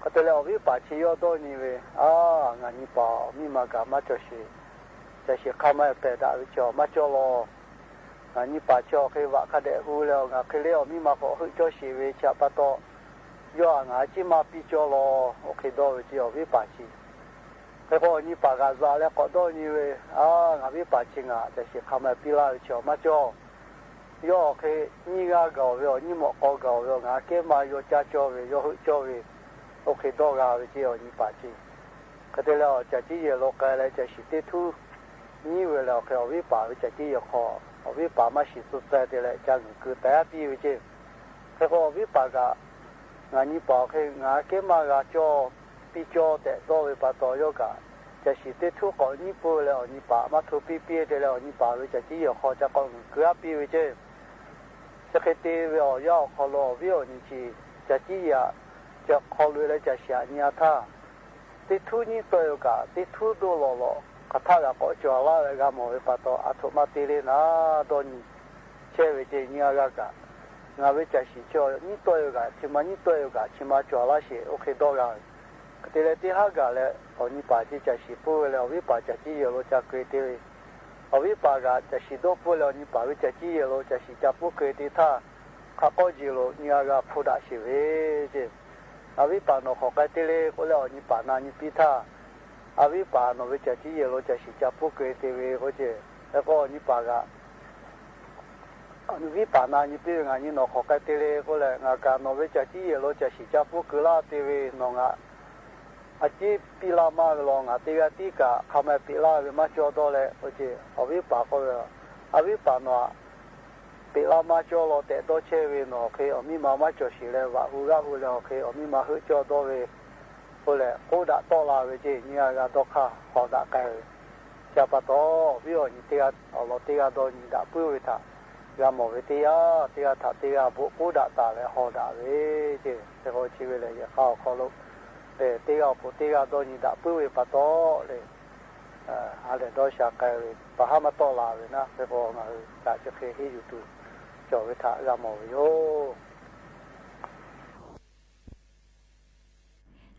Hk'e te leh, awˬ viˉ paˍ chi yawˇ dawˇ nyi ve, Aˬ, ngaˬ nyi paˍ awˬ miˇ ma kaꞈ maˇ cawˬ sheˍ. Caˬ shiˍ hk'a ma-eˬ pehˬ daꞈ ve chi awˬ maˇ cawˇ law. Ngaˬ nyi paˍ chi awˬ hk'e vaꞈ hk'a dehꞈ hu leh, ngaˬ hk'e le awˬ miˇ ma k'awꞈ heuˆ cawˇ sheˍ ve chi htaꞈ pa taw, yawˇ aꞈ ngaˬ ciˉ maˇ piˇ cawˇ law. Oˇ hk'e dawˇ ve ceˇ, awˬ viˉ paˍ chi. Hk'e k'o, awˬ nyi paˍ g'aꞈ za leh k'awꞈ dawˇ nyi ve, Aˬ, ngaˬ viˉ paˍ chi ngaˬ caˬ shiˍ hk'a ma piˇ laˇ ve chi awˬ maˇ cawˇ. Yawˇ awˬ hk'e nyiˇ g'aˇ gaˬ-oˬ ve, awˬ nyiˇ mawꞈ k'aw gaˬ-oˬ ve, ngaˬ kehˉ maˇ yaw caˇ cawˇ ve, yaw heuˆ cawˇ ve, oˇ hk'e dawˇ g'a ve ceˇ, awˬ nyi paˍ chi. Hk'e te leh, awˬ caˬ ciˉ yehˬ lo k'ai leh caˬ shiˍ teˇ htuˉ nyiˉ ve leh, awˬ hk'e awˬ viˉ paˍ ve caˬ ciˉ yehˬ hk'aw, awˬ viˉ paˍ maˇ shiˍ tcuh teh te leh ca g'uiˬ keu taiˉ piˇ ve ceˇ. Hk'e k'o, awˬ viˉ paˍ kaꞈ, Ngaˬ nyi paˍ awˬ hk'e ngaˬ kehˉ maˇ g'a cawˇ piˇ cawˇ tehꞈ dawˇ ve pa taw, yawˇ kaꞈ caˬ shiˍ teˇ htuˉ k'awꞈ nyiˉ peuˬ leh, awˬ nyi paˍ maˇ hto piˇ piˇ te leh, awˬ nyi paˍ ve caˬ ciˉ yehˬ awˬ hk'aw ca k'awꞈ g'uiˬ keu aˉ piˇ ve ceˇ. Chi hk'e te ve awˬ yanˇ awˬ hk'aw lo, awˬ viˉ awˬ nyi chi caˬ ciˉ yehˬ aꞈ ca hk'aw loꞈ-e leh caˬ shiˍ aꞈ nyi-a htaˇ, teˇ htuˉ nyiˉ tawˆ-e-o kaꞈ, teˇ htuˉ doˇ lawˬ lawꞈ hk'aˬ htaˆ g'a k'awꞈ cawˬ laˇ leh g'a mawˬ ve pa taw, aˬ htoꞈ ma te le naˉ dawˇ nyi chehˇ ve ceˇ. Nyiˇ g'aˇ g'aˇ kaꞈ, Ngaˬ ve caˬ shiˍ chi nyiˉ tawˆ-e-o kaꞈ, chi ma nyiˉ tawˆ-e-o kaꞈ, chi ma cawˬ laˇ sheˍ, oˇ hk'e dawˇ g'a ve. Hk'e te leh, teˇ haˉ gaˬ leh awˬ nyi paˍ chi caˬ shiˍ peuˬ ve leh, awˬ viˉ paˍ caˬ ciˉ yehˬ lo ca keu-e te ve, Awˬ viˉ paˍ kaꞈ caˬ shiˍ dawˇ pfuhˇ leh awˬ nyi paˍ ve caˬ ciˇ yehˬ lo caˬ shiˍ ca pfuhˇ keu te htaˇ, hk'a k'awˇ jeˬ lo nyi g'a g'a hpu daꞈ sheˍ ve ceˇ. Awˬ viˉ paˍ nawˬ hk'awꞈ k'ai te le k'oˆ leh awˬ nyi paˍ na nyi piˇ htaˇ, awˬ viˉ paˍ nawˬ ve caˬ ciˇ yehˬ lo caˬ shiˍ ca pfuhˇ keu te ve k'oˆ ceˇ. Hk'e k'o awˬ nyi paˍ kaꞈ, awˬ viˉ paˍ na nyi piˇ ve, ngaˬ nyi nawˬ hk'awꞈ k'ai te le k'oˆ leh, ngaˬ kaꞈ nawˬ ve caˬ ciˇ yehˬ lo caˬ shiˍ ca pfuhˇ keu laˇ te ve, nawˬ ngaˬ a ciˉ piˇ laˇ maˇ ve law, ngaˬ teˇ g'aˇ tiˉ kaꞈ hk'a ma peꞈ laˇ ve maˇ cawˇ dawˇ leh k'oˆ ceˇ. Awˬ viˉ paˍ k'oˆ ve, Awˬ viˉ paˍ nawˬ aꞈ peꞈ laˇ maˇ cawˇ law tehꞈ dawˇ chehˇ ve, nawˬ hk'e awˬ miˇ ma maˇ cawˬ sheˍ leh vaꞈ hu g'aˇ hu leh awˬ hk'e awˬ miˇ ma heuˆ cawˇ dawˇ ve k'oˆ leh k'oˆ daꞈ tawˆ la ve ceˇ. Nyi g'a g'a dawˇ hk'aˇ hawˍ daꞈ k'ai ve. Chi pa taw, awˬ viˉ awˬ nyi teˇ g'aˇ awˬ lawn teˇ g'aˇ dawˇ nyi daꞈ puiˉ ve htaꞈ g'a mawˬ ve teˇ yanˇ, teˇ g'aˇ htaꞈ teˇ g'aˇ bvuhꞈ k'oˆ daꞈ taˍ leh hawˍ daꞈ ve ceˇ. Hk'e k'o chi ve lehˬ, yehˬ hk'aˇ awˬ hk'aw lo lehˬ, teˇ g'aˇ awˬ pon teˇ g'aˇ dawˇ nyi daꞈ puiˉ ve pa taw lehˬ, ha lehˬ dawˇ sha k'ai ve, pa haˉ maˇ tawˆ la ve naˆ. Hk'e k'o ngaˬ hui kaꞈ chi hk'e henˇ yuˬ tuˬ cawˬ ve htaꞈ g'a mawˬ ve yoˬ.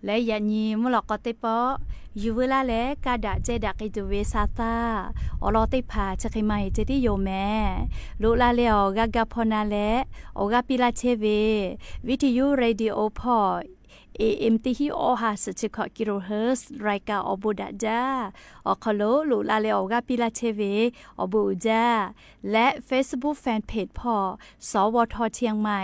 Leh yaꞈ nyi mvuhˇ lawꞈ k'aw teˇ pawˆ yuˬ veu laˇ leh kaˇ daꞈ ceh daꞈ k'ai tuˬ ve sa taˇ awˬ lawn teˇ hpaˍ chi hk'e maˇ heˆ ceh tiˉ yoˬ mehˍ. Loꞈ la leh awˬ g'aˇ gaˇ hpawˇ na leh awˬ g'aˇ piˇ laˇ chehˇ ve, Viˉ hteˇ yuˇ radio hpawˇ, A M teˇ hinˉ awˇ ha suhˍ chi hkawꞈ kilohertz รายการ awˬ bon daꞈ jaˇ awˬ hk'aw lo loꞈ la leh awˬ g'aˇ piˇ laˇ chehˇ ve awˬ bon uiˍ jaˇ. Leh Facebook fan page hpawˇ สวท เชียงใหม่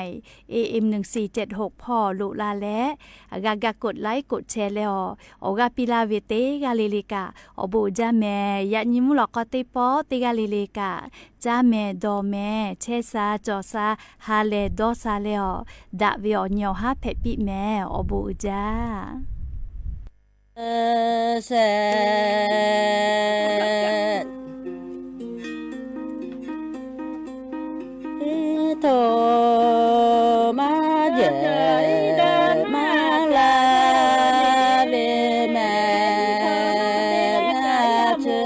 A M หนึ่งสี่เจ็ดหก hpawˇ loꞈ la leh g'a ga กดไลค์ กดแชร์ leh awˬ, awˬ g'aˇ piˇ laˇ ve teˇ g'aˇ le le kaꞈ awˬ bon uiˍ jaˇ mehˍ. Yaꞈ nyi mvuhˇ lawꞈ k'aw teˇ pawˆ teˇ g'aˇ le le kaꞈ caˇ mehˍ dawˬ mehˍ chehˇ sha cawˬ sha ha lehˬ dawˇ sha leh awˬ, daꞈ ve awˬ nyi awˬ haˉ hpehꞈ piˇ mehˍ. Awˬ bon uiˍ jaˇ. Hto maˇ jehˬ maˇ la ve mehˍ, ngaˬ chi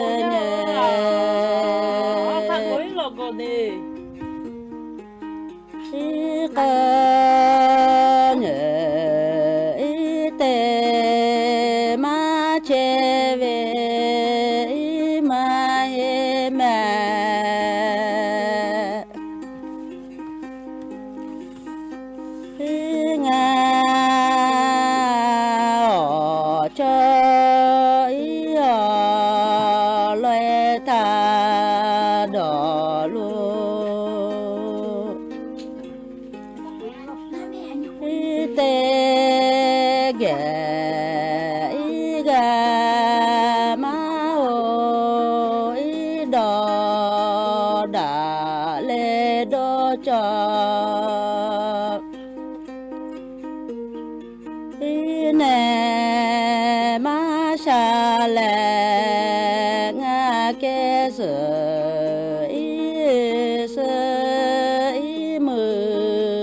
nyi k'aˇ nyi iˉ te maˇ chehˇ ve iˉ maˇ heˆ mehˍ. Ngaˬ awˬ chaw iˉ awˬ laweh htaꞈ dawˬ lo iˉ te geh iˉ g'a maˇ oˬ, iˉ dawˬ daꞈ leh dawˇ cawˬ. Iˉ nehˬ maˇ sha lehˬ, ngaˬ kehˬ suhˍ iˉ suhˍ iˉ meuꞈ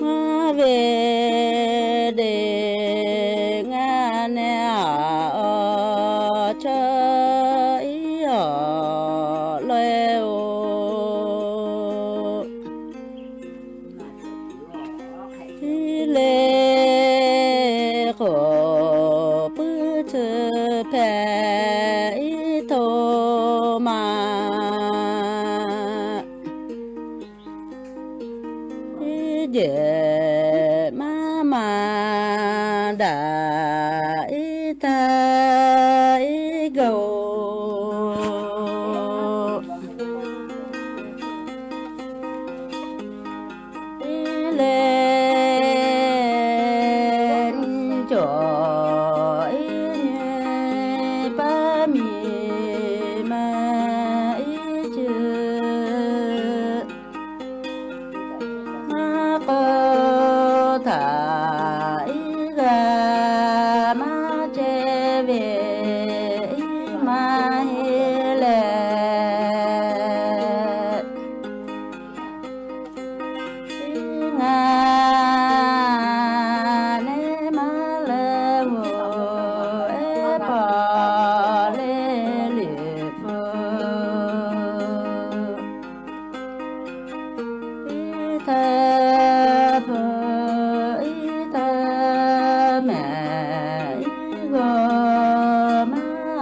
maˇ ve de, ngaˬ nehˬ aꞈ awˬ chaw iˉ awˬ laweh oˬ. Iˉ le k'oˍ puiˉ tsuhˇ hpehꞈ iˉ hto ma. Iˉ jehˬ maˇ maˍ daꞈ iˉ htaˇ iˉ gaˬ oˬ. Iˉ le cawˬ iˉ nyi paˇ miˬ ma iˉ ceuˬ maˇ k'oˆ htaꞈ iˉ g'a maˇ chehˇ ve iˉ maˇ heˆ leh, ngaˬ nehˬ maˇ leh g'oˬ ehˉ paw le liꞈ hpu. Iˉ htaˇ hpu iˉ htaˇ mehˍ iˉ g'aw maˇ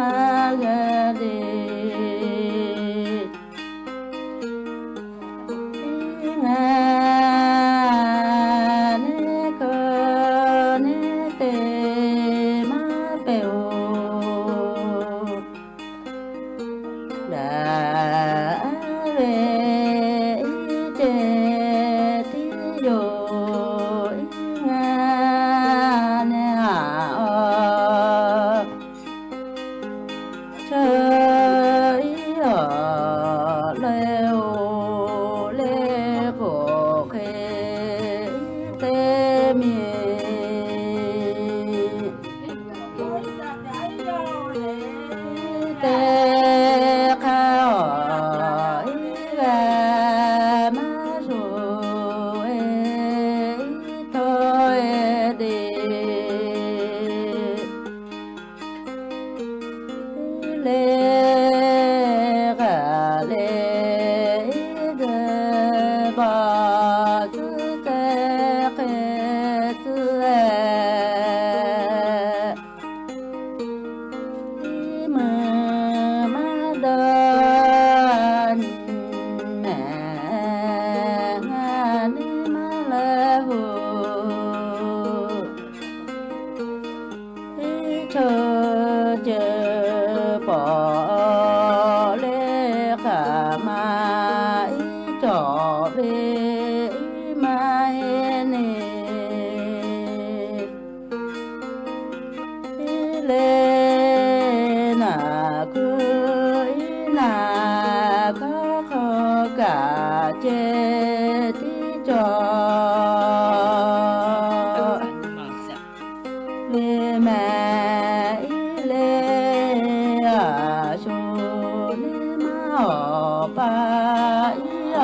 baˬ tcuhˉ te hk'e tcuhˉ-e, iˉ meuˇ maˇ dawˇ nyi mehˍ, ngaˬ neˇ maˇ leh hoꞈ. Iˉ chaw ceuˬ pawˍ le hk'aˬ ma, iˉ cawˬ ve iˉ maˇ heˆ neˇ. Iˉ le naˬ kuiˬ iˉ naˬ hkawˇ hk'aw kaꞈ ceh tiˉ cawˬ ve mehˍ. Iˉ le a shu neˇ maˇ awˬ pa iˉ a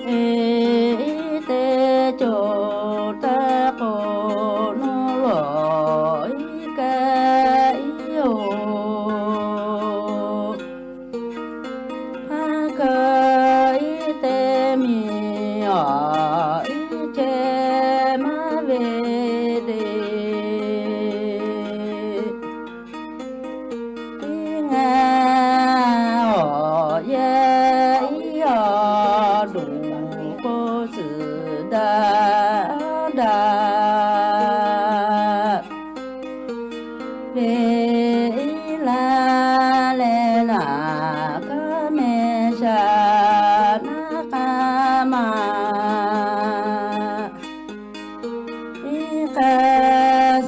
e, iˉ teˇ cawˬ taˇ k'o, nawˬ lawˬ iˉ kaˇ iˉ oˬ. Haˉ kaˇ iˉ teˇ miˬ awˬ iˉ chehˇ maˇ ve le. Iˉ ngaˬ awˬ yehˬ iˉ awˬ duˬ k'o, suhˍ daꞈ daꞈ ve iˉ laˇ leh naˬ kaˇ meh shaˍ naˉ k'aˇ maˬ. Iˉ hk'e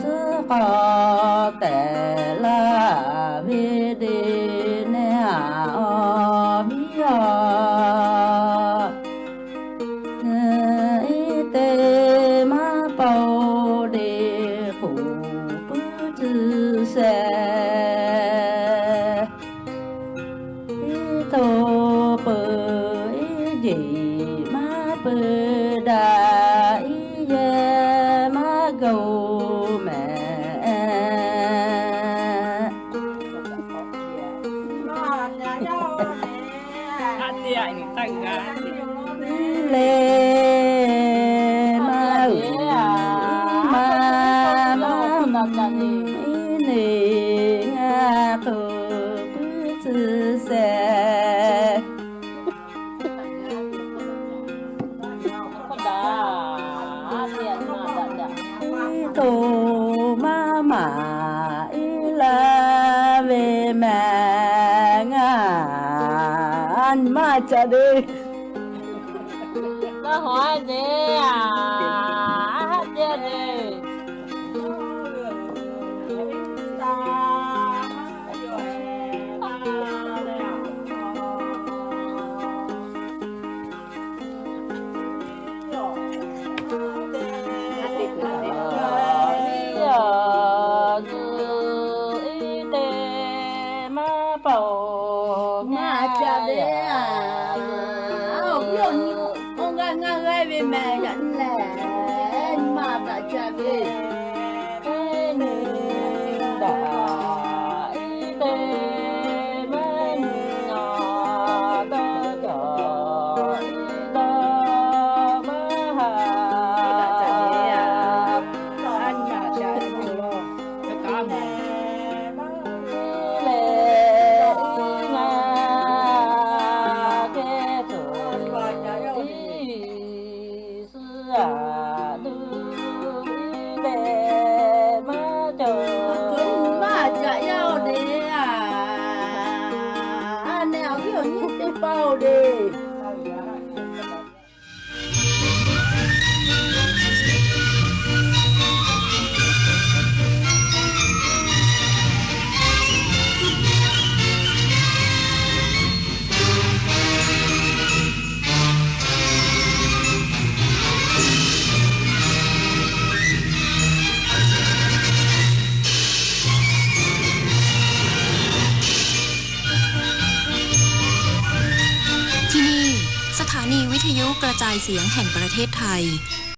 suhˉ k'awꞈ tehꞈ laˇ ve de neˇ a awˬ viˉ a. Iˉ teˇ maˇ paw de k'oˍ puiˉ tcuhˉ sheh. Iˉ to peuˬ iˉ jeˬ maˇ peuˬ daꞈ, iˉ yehˬ maˇ g'a-oˬ mehˍ. Iˉ le maˇ uiˍ, iˉ maˇ maˇ mvuh, iˉ neˬ ngaˬ k'oˍ puiˉ tcuhˉ sheh. Iˉ to maˇ maˍ iˉ laˇ ve mehˍ, ngaˬ nyi maˇ ca de. Maˇ hawˍ a le, a haˉ te le. Iˉ te maˇ paˍ-oˬ, ngaˬ ca ve a. Awˬ viˉ awˬ nyi, awˬ g'aˇ ngaˇ g'aˇ ve mehˍ, yaꞈ nyi lehˬ, nyi ma daꞈ ca ve. Teˇ nyi daꞈ, iˉ teˇ maˇ nyi a, dawˇ cawˬ iˉ dawˇ maˇ haˍ. Iˉ lehˬ iˉ ngaˬ kehˉ tuˬ iˉ suhˉ a duˬ iˉ lehˬ maˇ cawˬ. Maˇ caꞈ yaˇ-oˬ le a. A nehˬ awˬ viˉ awˬ nyi teˇ hpaˍ-oˬ le. Sahani วิทยุกระจายเสียงแห่งประเทศไทย